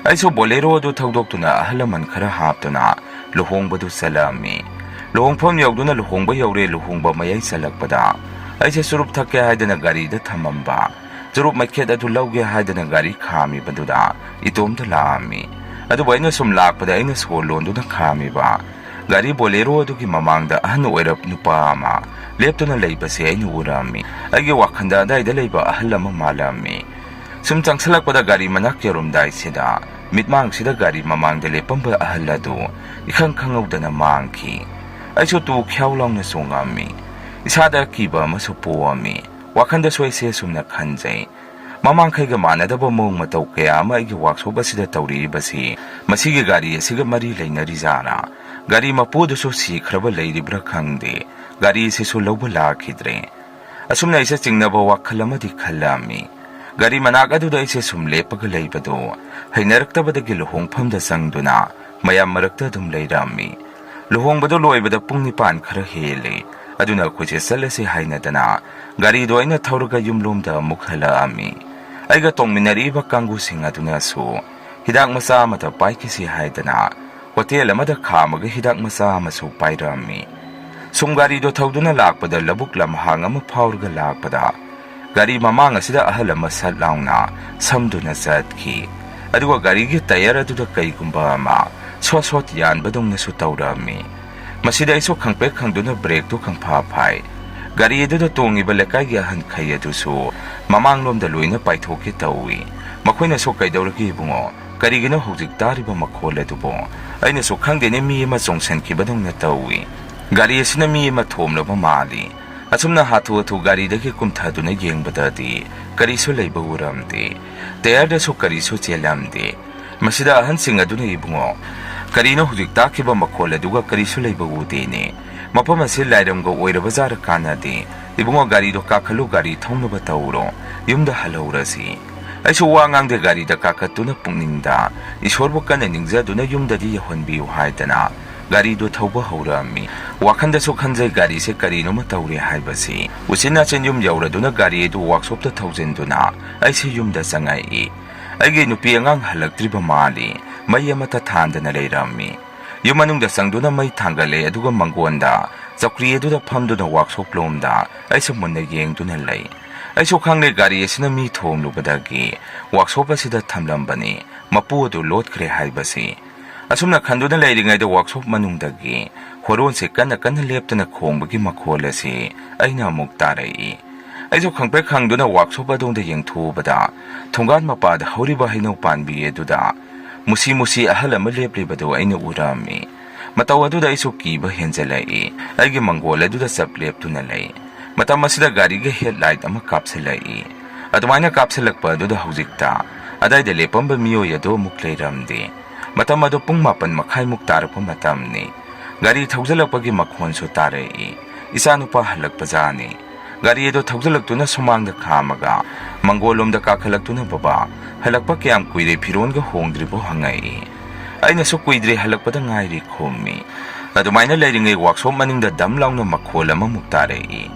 ꯑꯩꯁꯨ ꯕꯣꯂꯦꯔꯣ ꯑꯗꯨ ꯊꯧꯗꯣꯛꯇꯨꯅ ꯑꯍꯜ ꯂꯃꯟ ꯈꯔ ꯍꯥꯞꯇꯨꯅ ꯂꯨꯍꯣꯡꯕꯗꯨ ꯆꯠꯂꯝꯃꯤ꯫ ꯂꯨꯍꯣꯡꯐꯝ ꯌꯧꯗꯨꯅ ꯂꯨꯍꯣꯡꯕ ꯌꯧꯔꯦ꯫ ꯂꯨꯍꯣꯡꯕ ꯃꯌꯥꯏ ꯆꯜꯂꯛꯄꯗ ꯑꯩꯁꯦ ꯆꯨꯔꯨꯞ ꯊꯛꯀꯦ ꯍꯥꯏꯗꯅ ꯒꯥꯔꯤꯗ ꯊꯝꯃꯝꯕ ꯆꯨꯔꯨꯞ ꯃꯩꯈꯦꯠ ꯑꯗꯨ ꯂꯧꯒꯦ ꯍꯥꯏꯗꯅ ꯒꯥꯔꯤ ꯈꯥꯝꯃꯤꯕꯗꯨꯗ ꯏꯇꯣꯝꯇ ꯂꯥꯛꯑꯝꯃꯤ꯫ ꯑꯗꯨꯕꯨ ꯑꯩꯅ ꯁꯨꯝ ꯂꯥꯛꯄꯗ ꯑꯩꯅ ꯁꯣꯔ ꯂꯣꯟꯗꯨꯅ ꯈꯥꯝꯃꯤꯕ ꯒꯥꯔꯤ ꯕꯣꯂꯦꯔꯣ ꯑꯗꯨꯒꯤ ꯃꯃꯥꯡꯗ ꯑꯍꯟ ꯑꯣꯏꯔꯞ ꯅꯨꯄꯥ ꯑꯃ ꯂꯦꯞꯇꯨꯅ ꯂꯩꯕꯁꯦ ꯑꯩꯅ ꯎꯔꯝꯃꯤ꯫ ꯑꯩꯒꯤ ꯋꯥꯈꯜꯗ ꯑꯗꯥꯏꯗ ꯂꯩꯕ ꯑꯍꯜ ꯑꯃ ꯃꯥꯜꯂꯝꯃꯤ꯫ ꯁꯨꯝ ꯆꯪꯁꯤꯜꯂꯛꯄꯗ ꯒꯥꯔꯤ ꯃꯅꯥꯛ ꯌꯧꯔꯝꯗꯥꯏꯁꯤꯗ ꯃꯤꯠꯃꯥꯡꯁꯤꯗ ꯒꯥꯔꯤ ꯃꯃꯥꯡꯗ ꯂꯦꯞꯄꯝꯕ ꯑꯍꯜ ꯑꯗꯨ ꯏꯈꯪ ꯈꯪꯍꯧꯗꯅ ꯃꯥꯡꯈꯤ꯫ ꯑꯩꯁꯨ ꯇꯨ ꯈ꯭ꯌꯥꯎ ꯂꯥꯎꯅ ꯆꯣꯡꯉꯝꯃꯤ꯫ ꯏꯁꯥꯗ ꯑꯀꯤꯕ ꯑꯃꯁꯨ ꯄꯣꯛꯑꯝꯃꯤ꯫ ꯋꯥꯈꯜꯗꯁꯨ ꯑꯩꯁꯦ ꯑꯁꯨꯝꯅ ꯈꯟꯖꯩ, ꯃꯃꯥꯡꯈꯩꯒ ꯃꯥꯟꯅꯗꯕ ꯃꯑꯣꯡ ꯃꯇꯧ ꯀꯌꯥ ꯑꯃ ꯑꯩꯒꯤ ꯋꯥꯛꯁꯣꯞ ꯑꯁꯤꯗ ꯇꯧꯔꯛꯏꯕꯁꯤ ꯃꯁꯤꯒꯤ ꯒꯥꯔꯤ ꯑꯁꯤꯒ ꯃꯔꯤ ꯂꯩꯅꯔꯤꯖꯥꯠꯂꯥ? ꯒꯥꯔꯤ ꯃꯄꯨꯗꯨꯁꯨ ꯁꯤꯈ꯭ꯔꯕ ꯂꯩꯔꯤꯕ꯭ꯔꯥ ꯈꯪꯗꯦ, ꯒꯥꯔꯤ ꯑꯁꯤꯁꯨ ꯂꯧꯕ ꯂꯥꯛꯈꯤꯗ꯭ꯔꯦ꯫ ꯑꯁꯨꯝꯅ ꯑꯩꯁꯦ ꯆꯤꯡꯅꯕ ꯋꯥꯈꯜ ꯑꯃꯗꯤ ꯈꯜꯂꯝꯃꯤ꯫ ꯒꯥꯔꯤ ꯃꯅꯥꯛ ꯑꯗꯨꯗ ꯑꯩꯁꯦ ꯁꯨꯝ ꯂꯦꯞꯄꯒ ꯂꯩꯕꯗꯨ ꯍꯩꯅꯔꯛꯇꯕꯗꯒꯤ ꯂꯨꯍꯣꯡꯐꯝꯗ ꯆꯪꯗꯨꯅ ꯃꯌꯥꯝ ꯃꯔꯛꯇ ꯑꯗꯨꯝ ꯂꯩꯔꯝꯃꯤ꯫ ꯂꯨꯍꯣꯡꯕꯗꯨ ꯂꯣꯏꯕꯗ ꯄꯨꯡ ꯅꯤꯄꯥꯟ ꯈꯔ ꯍꯦꯜꯂꯦ꯫ ꯑꯗꯨꯅ ꯑꯩꯈꯣꯏꯁꯦ ꯆꯠꯂꯁꯤ ꯍꯥꯏꯅꯗꯅ ꯒꯥꯔꯤꯗꯣ ꯑꯩꯅ ꯊꯧꯔꯒ ꯌꯨꯝꯂꯣꯝꯗ ꯑꯃꯨꯛ ꯍꯜꯂꯛꯑꯝꯃꯤ꯫ ꯑꯩꯒ ꯇꯣꯡꯃꯤꯟꯅꯔꯛꯏꯕ ꯀꯥꯡꯕꯨꯁꯤꯡ ꯑꯗꯨꯅꯁꯨ ꯍꯤꯗꯥꯛ ꯃꯆꯥ ꯑꯃꯇ ꯄꯥꯏꯈꯤꯁꯤ ꯍꯥꯏꯗꯅ ꯄꯣꯇꯦꯜ ꯑꯃꯗ ꯈꯥꯝꯃꯒ ꯍꯤꯗꯥꯛ ꯃꯆꯥ ꯑꯃꯁꯨ ꯄꯥꯏꯔꯝꯃꯤ꯫ ꯁꯨꯝ ꯒꯥꯔꯤꯗꯣ ꯊꯧꯗꯨꯅ ꯂꯥꯛꯄꯗ ꯂꯧꯕꯨꯛ ꯂꯝꯍꯥꯡ ꯑꯃ ꯐꯥꯎꯔꯒ ꯂꯥꯛꯄꯗ ꯒꯥꯔꯤ ꯃꯃꯥꯡ ꯑꯁꯤꯗ ꯑꯍꯜ ꯑꯃ ꯁꯠ ꯂꯥꯎꯅ ꯁꯝꯗꯨꯅ ꯆꯠꯈꯤ꯫ ꯑꯗꯨꯒ ꯒꯥꯔꯤꯒꯤ ꯇꯌꯔ ꯑꯗꯨꯗ ꯀꯩꯒꯨꯝꯕ ꯑꯃ ꯁꯣꯠ ꯁꯣꯠ ꯌꯥꯟꯕꯗꯧꯅꯁꯨ ꯇꯧꯔꯝꯃꯤ꯫ ꯃꯁꯤꯗ ꯑꯩꯁꯨ ꯈꯪꯄ꯭ꯔꯦꯛ ꯈꯪꯗꯨꯅ ꯕ꯭ꯔꯦꯛꯇꯨ ꯈꯪꯐꯥ ꯐꯥꯏ꯫ ꯒꯥꯔꯤ ꯑꯗꯨꯗ ꯇꯣꯡꯉꯤꯕ ꯂꯩꯀꯥꯏꯒꯤ ꯑꯍꯟꯈꯩ ꯑꯗꯨꯁꯨ ꯃꯃꯥꯡꯂꯣꯝꯗ ꯂꯣꯏꯅ ꯄꯥꯏꯊꯣꯛꯀꯦ ꯇꯧꯏ꯫ ꯃꯈꯣꯏꯅꯁꯨ "ꯀꯩꯗꯧꯔꯒꯦ ꯏꯕꯨꯡꯉꯣ? ꯀꯔꯤꯒꯤꯅꯣ ꯍꯧꯖꯤꯛ ꯇꯥꯔꯤꯕ ꯃꯈꯣꯜ ꯑꯗꯨꯕꯨ?" ꯑꯩꯅꯁꯨ "ꯈꯪꯗꯦꯅꯦ, ꯃꯤ ꯑꯃ ꯆꯣꯡꯁꯤꯟꯈꯤꯕꯗꯧꯅ ꯇꯧꯏ꯫ ꯒꯥꯔꯤ ꯑꯁꯤꯅ ꯃꯤ ꯑꯃ ꯊꯣꯝꯂꯕ ꯃꯥꯜꯂꯤ"꯫ ꯑꯁꯨꯝꯅ ꯍꯥꯊꯨ ꯍꯥꯊꯨ ꯒꯥꯔꯤꯗꯒꯤ ꯀꯨꯝꯊꯗꯨꯅ ꯌꯦꯡꯕꯗꯗꯤ ꯀꯔꯤꯁꯨ ꯂꯩꯕ ꯎꯔꯝꯗꯦ꯫ ꯇꯌꯔꯗꯁꯨ ꯀꯔꯤꯁꯨ ꯆꯦꯜꯂꯝꯗꯦ꯫ ꯃꯁꯤꯗ ꯑꯍꯟꯁꯤꯡ ꯑꯗꯨꯅ "ꯏꯕꯨꯡꯉꯣ, ꯀꯔꯤꯅꯣ ꯍꯧꯖꯤꯛ ꯇꯥꯈꯤꯕ ꯃꯈꯣꯜ ꯑꯗꯨꯒ ꯀꯔꯤꯁꯨ ꯂꯩꯕ ꯎꯗꯦꯅꯦ? ꯃꯐꯝ ꯑꯁꯤ ꯂꯥꯏꯔꯝꯒ ꯑꯣꯏꯔꯕ ꯖꯥꯔ ꯀꯥꯟꯅꯗꯦ꯫ ꯏꯕꯨꯡꯉꯣ, ꯒꯥꯔꯤꯗꯣ ꯀꯥꯈꯠꯂꯨ, ꯒꯥꯔꯤ ꯊꯧꯅꯕ ꯇꯧꯔꯣ, ꯌꯨꯝꯗ ꯍꯜꯍꯧꯔꯁꯤ"꯫ ꯑꯩꯁꯨ ꯋꯥ ꯉꯥꯡꯗꯦ꯫ ꯒꯥꯔꯤꯗ ꯀꯥꯈꯠꯇꯨꯅ ꯄꯨꯛꯅꯤꯡꯗ ꯏꯁꯣꯔꯕꯨ ꯀꯟꯅ ꯅꯤꯡꯖꯗꯨꯅ ꯌꯨꯝꯗꯗꯤ ꯌꯧꯍꯟꯕꯤꯌꯨ ꯍꯥꯏꯗꯅ ꯒꯥꯔꯤꯗꯨ ꯊꯧꯕ ꯍꯧꯔꯛꯑꯝꯃꯤ꯫ ꯋꯥꯈꯟꯗꯁꯨ ꯈꯟꯖꯩ, ꯒꯥꯔꯤꯁꯦ ꯀꯔꯤꯅꯣꯃ ꯇꯧꯔꯦ ꯍꯥꯏꯕꯁꯤ꯫ ꯎꯆꯤꯟ ꯅꯥꯆꯤꯟ ꯌꯨꯝ ꯌꯧꯔꯗꯨꯅ ꯒꯥꯔꯤ ꯑꯗꯨ ꯋꯥꯛꯁꯣꯞꯇ ꯊꯧꯖꯤꯟꯗꯨꯅ ꯑꯩꯁꯦ ꯌꯨꯝꯗ ꯆꯪꯉꯛꯏ꯫ ꯑꯩꯒꯤ ꯅꯨꯄꯤ ꯑꯉꯥꯡ ꯍꯜꯂꯛꯇ꯭ꯔꯤꯕ ꯃꯥꯜꯂꯤ꯫ ꯃꯩ ꯑꯃꯠꯇ ꯊꯥꯟꯗꯅ ꯂꯩꯔꯝꯃꯤ꯫ ꯌꯨꯝ ꯃꯅꯨꯡꯗ ꯆꯪꯗꯨꯅ ꯃꯩ ꯊꯥꯡꯒꯠꯂꯦ, ꯑꯗꯨꯒ ꯃꯪꯒꯣꯟꯗ ꯆꯧꯀ꯭ꯔꯤ ꯑꯗꯨꯗ ꯐꯝꯗꯨꯅ ꯋꯥꯛꯁꯣꯞ ꯂꯣꯝꯗ ꯑꯩꯁꯨ ꯃꯨꯟꯅ ꯌꯦꯡꯗꯨꯅ ꯂꯩ꯫ ꯑꯩꯁꯨ ꯈꯪꯂꯦ, ꯒꯥꯔꯤ ꯑꯁꯤꯅ ꯃꯤ ꯊꯣꯝꯂꯨꯕꯗꯒꯤ ꯋꯥꯛꯁꯣꯞ ꯑꯁꯤꯗ ꯊꯝꯂꯝꯕꯅꯤ, ꯃꯄꯨ ꯑꯗꯨ ꯂꯣꯠꯈ꯭ꯔꯦ ꯍꯥꯏꯕꯁꯤ꯫ ꯑꯁꯨꯝꯅ ꯈꯟꯗꯨꯅ ꯂꯩꯔꯤꯉꯩꯗ ꯋꯥꯛꯁꯣꯞ ꯃꯅꯨꯡꯗꯒꯤ ꯍꯣꯔꯣꯟꯁꯦ ꯀꯟꯅ ꯀꯟꯅ ꯂꯦꯞꯇꯅ ꯈꯣꯡꯕꯒꯤ ꯃꯈꯣꯜ ꯑꯁꯤ ꯑꯩꯅ ꯑꯃꯨꯛ ꯇꯥꯔꯛꯏ꯫ ꯑꯩꯁꯨ ꯈꯪꯄ꯭ꯔꯦꯛ ꯈꯪꯗꯨꯅ ꯋꯥꯛꯁꯣꯞ ꯑꯗꯣꯝꯗ ꯌꯦꯡꯊꯣꯛꯎꯕꯗ ꯊꯣꯡꯒꯥꯟ ꯃꯄꯥꯗ ꯍꯧꯔꯤꯕ ꯍꯩꯅꯧ ꯄꯥꯝꯕꯤ ꯑꯗꯨꯗ ꯃꯨꯁꯤ ꯃꯨꯁꯤ ꯑꯍꯜ ꯑꯃ ꯂꯦꯞꯂꯤꯕꯗꯨ ꯑꯩꯅ ꯎꯔꯝꯃꯤ꯫ ꯃꯇꯧ ꯑꯗꯨꯗ ꯑꯩꯁꯨ ꯀꯤꯕ ꯍꯦꯟꯖꯜꯂꯛꯏ꯫ ꯑꯩꯒꯤ ꯃꯪꯒꯣꯜ ꯑꯗꯨꯗ ꯆꯞ ꯂꯦꯞꯇꯨꯅ ꯂꯩ꯫ ꯃꯇꯝ ꯑꯁꯤꯗ ꯒꯥꯔꯤꯒꯤ ꯍꯦꯗꯂꯥꯏꯠ ꯑꯃ ꯀꯥꯞꯁꯤꯜꯂꯛꯏ꯫ ꯑꯗꯨꯃꯥꯏꯅ ꯀꯥꯞꯁꯤꯜꯂꯛꯄ ꯑꯗꯨꯗ ꯍꯧꯖꯤꯛꯇ ꯑꯗꯥꯏꯗ ꯂꯦꯞꯄꯝꯕ ꯃꯤꯑꯣꯏ ꯑꯗꯨ ꯑꯃꯨꯛ ꯂꯩꯔꯝꯗꯦ꯫ ꯃꯇꯝ ꯑꯗꯨ ꯄꯨꯡ ꯃꯥꯄꯟ ꯃꯈꯥꯏꯃꯨꯛ ꯇꯥꯔꯛꯄ ꯃꯇꯝꯅꯤ꯫ ꯒꯥꯔꯤ ꯊꯧꯖꯤꯜꯂꯛꯄꯒꯤ ꯃꯈꯣꯟꯁꯨ ꯇꯥꯔꯛꯏ꯫ ꯏꯆꯥꯅꯨꯄꯥ ꯍꯜꯂꯛꯄꯖꯥꯠꯅꯤ꯫ ꯒꯥꯔꯤ ꯑꯗꯨ ꯊꯧꯖꯤꯜꯂꯛꯇꯨꯅ ꯁꯨꯃꯥꯡꯗ ꯈꯥꯝꯃꯒ ꯃꯪꯒꯣꯜꯂꯣꯝꯗ ꯀꯥꯈꯠꯂꯛꯇꯨꯅ, "ꯕꯕꯥ, ꯍꯜꯂꯛꯄ ꯀꯌꯥꯝ ꯀꯨꯏꯔꯦ, ꯐꯤꯔꯣꯟꯒ ꯍꯣꯡꯗ꯭ꯔꯤꯕꯣ?" ꯍꯪꯉꯛꯏ꯫ ꯑꯩꯅꯁꯨ "ꯀꯨꯏꯗ꯭ꯔꯦ, ꯍꯜꯂꯛꯄꯗ ꯉꯥꯏꯔꯤ" ꯈꯨꯝꯃꯤ꯫ ꯑꯗꯨꯃꯥꯏꯅ ꯂꯩꯔꯤꯉꯩ ꯋꯥꯛꯁꯣꯞ ꯃꯅꯤꯡꯗ ꯗꯝ ꯂꯥꯎꯅ ꯃꯈꯣꯜ ꯑꯃꯃꯨꯛ ꯇꯥꯔꯛꯏ꯫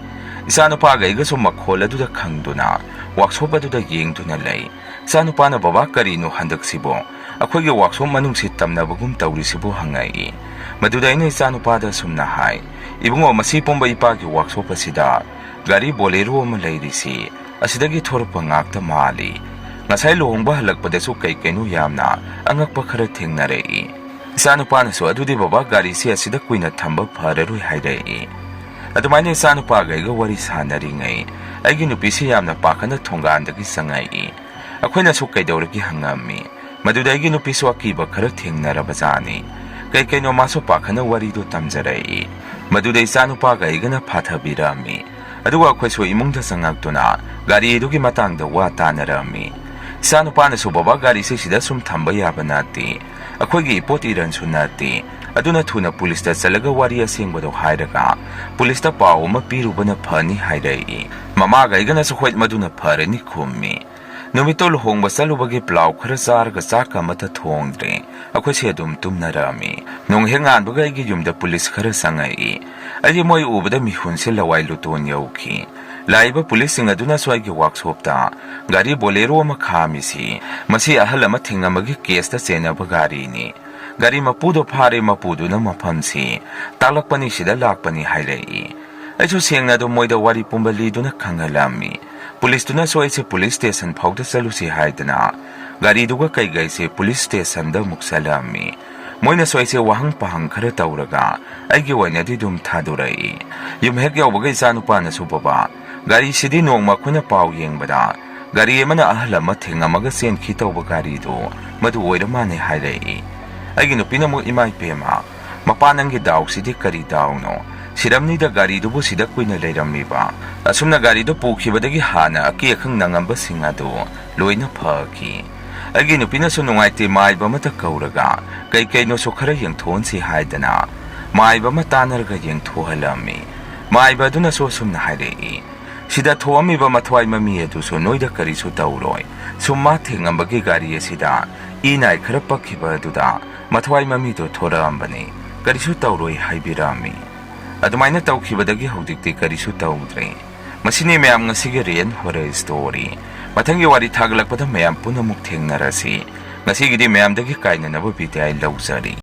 ꯏꯆꯥꯅꯨꯄꯥꯒ ꯑꯩꯒꯁꯨ ꯃꯈꯣꯜ ꯑꯗꯨꯗ ꯈꯪꯗꯨꯅ ꯋꯥꯛꯁꯣꯞ ꯑꯗꯨꯗ ꯌꯦꯡꯗꯨꯅ ꯂꯩ꯫ ꯏꯆꯥꯅꯨꯄꯥꯅ, "ꯕꯕꯥ, ꯀꯔꯤꯅꯣ ꯍꯟꯗꯛꯁꯤꯕꯣ? ꯑꯩꯈꯣꯏꯒꯤ ꯋꯥꯛꯁꯣꯞ ꯃꯅꯨꯡꯁꯤ ꯇꯝꯅꯕꯒꯨꯝ ꯇꯧꯔꯤꯁꯤꯕꯨ ꯍꯪꯉꯛꯏ꯫ ꯃꯗꯨꯗ ꯑꯩꯅ ꯏꯆꯥꯅꯨꯄꯥꯗ ꯑꯁꯨꯝꯅ ꯍꯥꯏ, "ꯏꯕꯨꯡꯉꯣ, ꯃꯁꯤ ꯄꯨꯝꯕ ꯏꯄꯥꯒꯤ ꯋꯥꯛꯁꯣꯞ ꯑꯁꯤꯗ ꯒꯥꯔꯤ ꯕꯣꯂꯦꯔꯣ ꯑꯃ ꯂꯩꯔꯤꯁꯤ ꯑꯁꯤꯗꯒꯤ ꯊꯣꯔꯛꯄ ꯉꯥꯛꯇ ꯃꯥꯜꯂꯤ꯫ ꯉꯁꯥꯏ ꯂꯨꯍꯣꯡꯕ ꯍꯜꯂꯛꯄꯗꯁꯨ ꯀꯩ ꯀꯩꯅꯣ ꯌꯥꯝꯅ ꯑꯉꯛꯄ ꯈꯔ ꯊꯦꯡꯅꯔꯛꯏ꯫" ꯏꯆꯥꯅꯨꯄꯥꯅꯁꯨ, "ꯑꯗꯨꯗꯤ ꯕꯕꯥ, ꯒꯥꯔꯤꯁꯤ ꯑꯁꯤꯗ ꯀꯨꯏꯅ ꯊꯝꯕ ꯐꯔꯔꯣꯏ" ꯍꯥꯏꯔꯛꯏ꯫ ꯑꯗꯨꯃꯥꯏꯅ ꯏꯆꯥꯅꯨꯄꯥꯒ ꯑꯩꯒ ꯋꯥꯔꯤ ꯁꯥꯟꯅꯔꯤꯉꯩ, ꯑꯩꯒꯤ ꯅꯨꯄꯤꯁꯤ ꯌꯥꯝꯅ ꯄꯥꯈꯠꯅ ꯊꯣꯡꯒꯥꯟꯗꯒꯤ ꯆꯪꯉꯛꯏ꯫ ꯑꯩꯈꯣꯏꯅꯁꯨ "ꯀꯩꯗꯧꯔꯒꯦ?" ꯍꯪꯉꯝꯃꯤ꯫ ꯃꯗꯨꯗ ꯑꯩꯒꯤ ꯅꯨꯄꯤꯁꯨ ꯑꯀꯤꯕ ꯈꯔ ꯊꯦꯡꯅꯔꯕꯖꯥꯠꯅꯤ꯫ ꯀꯩ ꯀꯩꯅꯣ ꯃꯥꯁꯨ ꯄꯥꯈꯠꯅ ꯋꯥꯔꯤꯗꯨ ꯇꯝꯖꯔꯛꯏ꯫ ꯃꯗꯨꯗ ꯏꯆꯥꯅꯨꯄꯥꯒ ꯑꯩꯒꯅ ꯐꯥꯊꯕꯤꯔꯝꯃꯤ꯫ ꯑꯗꯨꯒ ꯑꯩꯈꯣꯏꯁꯨ ꯏꯃꯨꯡꯗ ꯆꯪꯉꯛꯇꯨꯅ ꯒꯥꯔꯤ ꯑꯗꯨꯒꯤ ꯃꯇꯥꯡꯗ ꯋꯥ ꯇꯥꯅꯔꯝꯃꯤ꯫ ꯏꯆꯥꯅꯨꯄꯥꯅꯁꯨ, "ꯕꯕꯥ, ꯒꯥꯔꯤꯁꯤ ꯁꯤꯗ ꯁꯨꯝ ꯊꯝꯕ ꯌꯥꯕ ꯅꯠꯇꯦ꯫ ꯑꯩꯈꯣꯏꯒꯤ ꯏꯄꯣꯠ ꯏꯔꯟꯁꯨ ꯅꯠꯇꯦ꯫ ꯑꯗꯨꯅ ꯊꯨꯅ ꯄꯨꯂꯤꯁꯇ ꯆꯠꯂꯒ ꯋꯥꯔꯤ ꯑꯁꯦꯡꯕꯗꯣ ꯍꯥꯏꯔꯒ ꯄꯨꯂꯤꯁꯇ ꯄꯥꯎ ꯑꯃ ꯄꯤꯔꯨꯕꯅ ꯐꯅꯤ" ꯍꯥꯏꯔꯛꯏ꯫ ꯃꯃꯥꯒ ꯑꯩꯒꯅꯁꯨ "ꯍꯣꯏ, ꯃꯗꯨꯅ ꯐꯔꯅꯤ" ꯈꯨꯝꯃꯤ꯫ ꯅꯨꯃꯤꯠꯇꯣ ꯂꯨꯍꯣꯡꯕ ꯆꯠꯂꯨꯕꯒꯤ ꯄ꯭ꯂꯥꯎ ꯈꯔ ꯆꯥꯔꯒ ꯆꯥꯛꯀ ꯑꯃꯠꯇ ꯊꯣꯡꯗ꯭ꯔꯦ꯫ ꯑꯩꯈꯣꯏꯁꯦ ꯑꯗꯨꯝ ꯇꯨꯝꯅꯔꯝꯃꯤ꯫ ꯅꯣꯡ ꯍꯦꯛ ꯉꯥꯟꯕꯒ ꯑꯩꯒꯤ ꯌꯨꯝꯗ ꯄꯨꯂꯤꯁ ꯈꯔ ꯆꯪꯉꯛꯏ꯫ ꯑꯩꯗꯤ ꯃꯣꯏ ꯎꯕꯗ ꯃꯤꯍꯨꯟꯁꯦ ꯂꯋꯥꯏ ꯂꯨꯇꯣꯟ ꯌꯧꯈꯤ꯫ ꯂꯥꯛꯏꯕ ꯄꯨꯂꯤꯁꯁꯤꯡ ꯑꯗꯨꯅꯁꯨ ꯑꯩꯒꯤ ꯋꯥꯛꯁꯣꯞꯇ ꯒꯥꯔꯤ ꯕꯣꯂꯦꯔꯣ ꯑꯃ ꯈꯥꯝꯃꯤꯁꯤ, ꯃꯁꯤ ꯑꯍꯜ ꯑꯃ ꯊꯤꯡꯉꯝꯕꯒꯤ ꯀꯦꯁꯇ ꯆꯦꯟꯅꯕ ꯒꯥꯔꯤꯅꯤ꯫ ꯒꯥꯔꯤ ꯃꯄꯨꯗꯣ ꯐꯥꯔꯦ, ꯃꯄꯨꯗꯨꯅ ꯃꯐꯝꯁꯤ ꯇꯥꯛꯂꯛꯄꯅꯤ, ꯁꯤꯗ ꯂꯥꯛꯄꯅꯤ ꯍꯥꯏꯔꯛꯏ꯫ ꯑꯩꯁꯨ ꯁꯦꯡꯅ ꯑꯗꯨꯝ ꯃꯣꯏꯗ ꯋꯥꯔꯤ ꯄꯨꯝꯕ ꯂꯤꯗꯨꯅ ꯈꯪꯍꯜꯂꯝꯃꯤ꯫ ꯄꯨꯂꯤꯁꯇꯨꯅꯁꯨ ꯑꯩꯁꯦ ꯄꯨꯂꯤꯁ ꯁ꯭ꯇꯦꯁꯟ ꯐꯥꯎꯗ ꯆꯠꯂꯨꯁꯤ ꯍꯥꯏꯗꯅ ꯒꯥꯔꯤꯗꯨꯒ ꯀꯩꯒꯩꯁꯦ ꯄꯨꯂꯤꯁ ꯁ꯭ꯇꯦꯁꯟꯗ ꯑꯃꯨꯛ ꯆꯠꯂꯝꯃꯤ꯫ ꯃꯣꯏꯅꯁꯨ ꯑꯩꯁꯦ ꯋꯥꯍꯪ ꯄꯥꯍꯪ ꯈꯔ ꯇꯧꯔꯒ ꯑꯩꯒꯤ ꯑꯣꯏꯅꯗꯤ ꯑꯗꯨꯝ ꯊꯥꯗꯣꯔꯛꯏ꯫ ꯌꯨꯝ ꯍꯦꯛ ꯌꯧꯕꯒ ꯏꯆꯥꯅꯨꯄꯥꯅꯁꯨ, "ꯕꯕꯥ, ꯒꯥꯔꯤꯁꯤꯗꯤ ꯅꯣꯡꯃ ꯑꯩꯈꯣꯏꯅ ꯄꯥꯎ ꯌꯦꯡꯕꯗ ꯒꯥꯔꯤ ꯑꯃꯅ ꯑꯍꯜ ꯑꯃ ꯊꯦꯡꯉꯝꯃꯒ ꯆꯦꯟꯈꯤ ꯇꯧꯕ ꯒꯥꯔꯤꯗꯨ ꯃꯗꯨ ꯑꯣꯏꯔ ꯃꯥꯜꯂꯦ" ꯍꯥꯏꯔꯛꯏ꯫ ꯑꯩꯒꯤ ꯅꯨꯄꯤꯅ ꯑꯃꯨꯛ, "ꯏꯃꯥ ꯏꯕꯦꯝꯃ, ꯃꯄꯥ, ꯅꯪꯒꯤ ꯗꯥꯎꯁꯤꯗꯤ ꯀꯔꯤ ꯗꯥꯎꯅꯣ? ꯁꯤꯔꯝꯅꯤꯗ, ꯒꯥꯔꯤꯗꯨꯕꯨ ꯁꯤꯗ ꯀꯨꯏꯅ ꯂꯩꯔꯝꯃꯤꯕ꯫ ꯑꯁꯨꯝꯅ ꯒꯥꯔꯤꯗꯨ ꯄꯨꯈꯤꯕꯗꯒꯤ ꯍꯥꯟꯅ ꯑꯀꯤ ꯑꯈꯪ ꯅꯪꯉꯝꯕꯁꯤꯡ ꯑꯗꯨ ꯂꯣꯏꯅ ꯐꯈꯤ꯫" ꯑꯩꯒꯤ ꯅꯨꯄꯤꯅꯁꯨ ꯅꯨꯡꯉꯥꯏꯇꯦ ꯃꯥꯏꯕ ꯑꯃꯠꯇ ꯀꯧꯔꯒ ꯀꯩ ꯀꯩꯅꯣꯁꯨ ꯈꯔ ꯌꯦꯡꯊꯣꯛꯍꯟꯁꯤ ꯍꯥꯏꯗꯅ ꯃꯥꯏꯕ ꯑꯃ ꯇꯥꯟꯅꯔꯒ ꯌꯦꯡꯊꯣꯛꯍꯜꯂꯝꯃꯤ꯫ ꯃꯥꯏꯕ ꯑꯗꯨꯅꯁꯨ ꯑꯁꯨꯝꯅ ꯍꯥꯏꯔꯛꯏ, "ꯁꯤꯗ ꯊꯣꯛꯑꯝꯃꯤꯕ ꯃꯊ꯭ꯋꯥꯏ ꯃꯃꯤ ꯑꯗꯨꯁꯨ ꯅꯣꯏꯗ ꯀꯔꯤꯁꯨ ꯇꯧꯔꯣꯏ꯫ ꯁꯨꯝ ꯃꯥ ꯊꯦꯡꯉꯝꯕꯒꯤ ꯒꯥꯔꯤ ꯑꯁꯤꯗ ꯏ ꯅꯥꯏ ꯈꯔ ꯄꯛꯈꯤꯕ ꯑꯗꯨꯗ ꯃꯊ꯭ꯋꯥꯏ ꯃꯃꯤꯗꯣ ꯊꯣꯔꯛꯑꯝꯕꯅꯤ꯫ ꯀꯔꯤꯁꯨ ꯇꯧꯔꯣꯏ" ꯍꯥꯏꯕꯤꯔꯝꯃꯤ꯫ ꯑꯗꯨꯃꯥꯏꯅ ꯇꯧꯈꯤꯕꯗꯒꯤ ꯍꯧꯖꯤꯛꯇꯤ ꯀꯔꯤꯁꯨ ꯇꯧꯗ꯭ꯔꯦ꯫ ꯃꯁꯤꯅꯤ ꯃꯌꯥꯝ ꯉꯁꯤꯒꯤ ꯔꯤꯌꯦꯜ ꯍꯣꯔꯔ ꯁ꯭ꯇꯣꯔꯤ꯫ ꯃꯊꯪꯒꯤ ꯋꯥꯔꯤ ꯊꯥꯒꯠꯂꯛꯄꯗ ꯃꯌꯥꯝ ꯄꯨꯟꯅ ꯑꯃꯨꯛ ꯊꯦꯡꯅꯔꯁꯤ꯫ ꯉꯁꯤꯒꯤꯗꯤ ꯃꯌꯥꯝꯗꯒꯤ ꯀꯥꯏꯅꯅꯕ ꯕꯤꯗꯥꯏ ꯂꯧꯖꯔꯤ꯫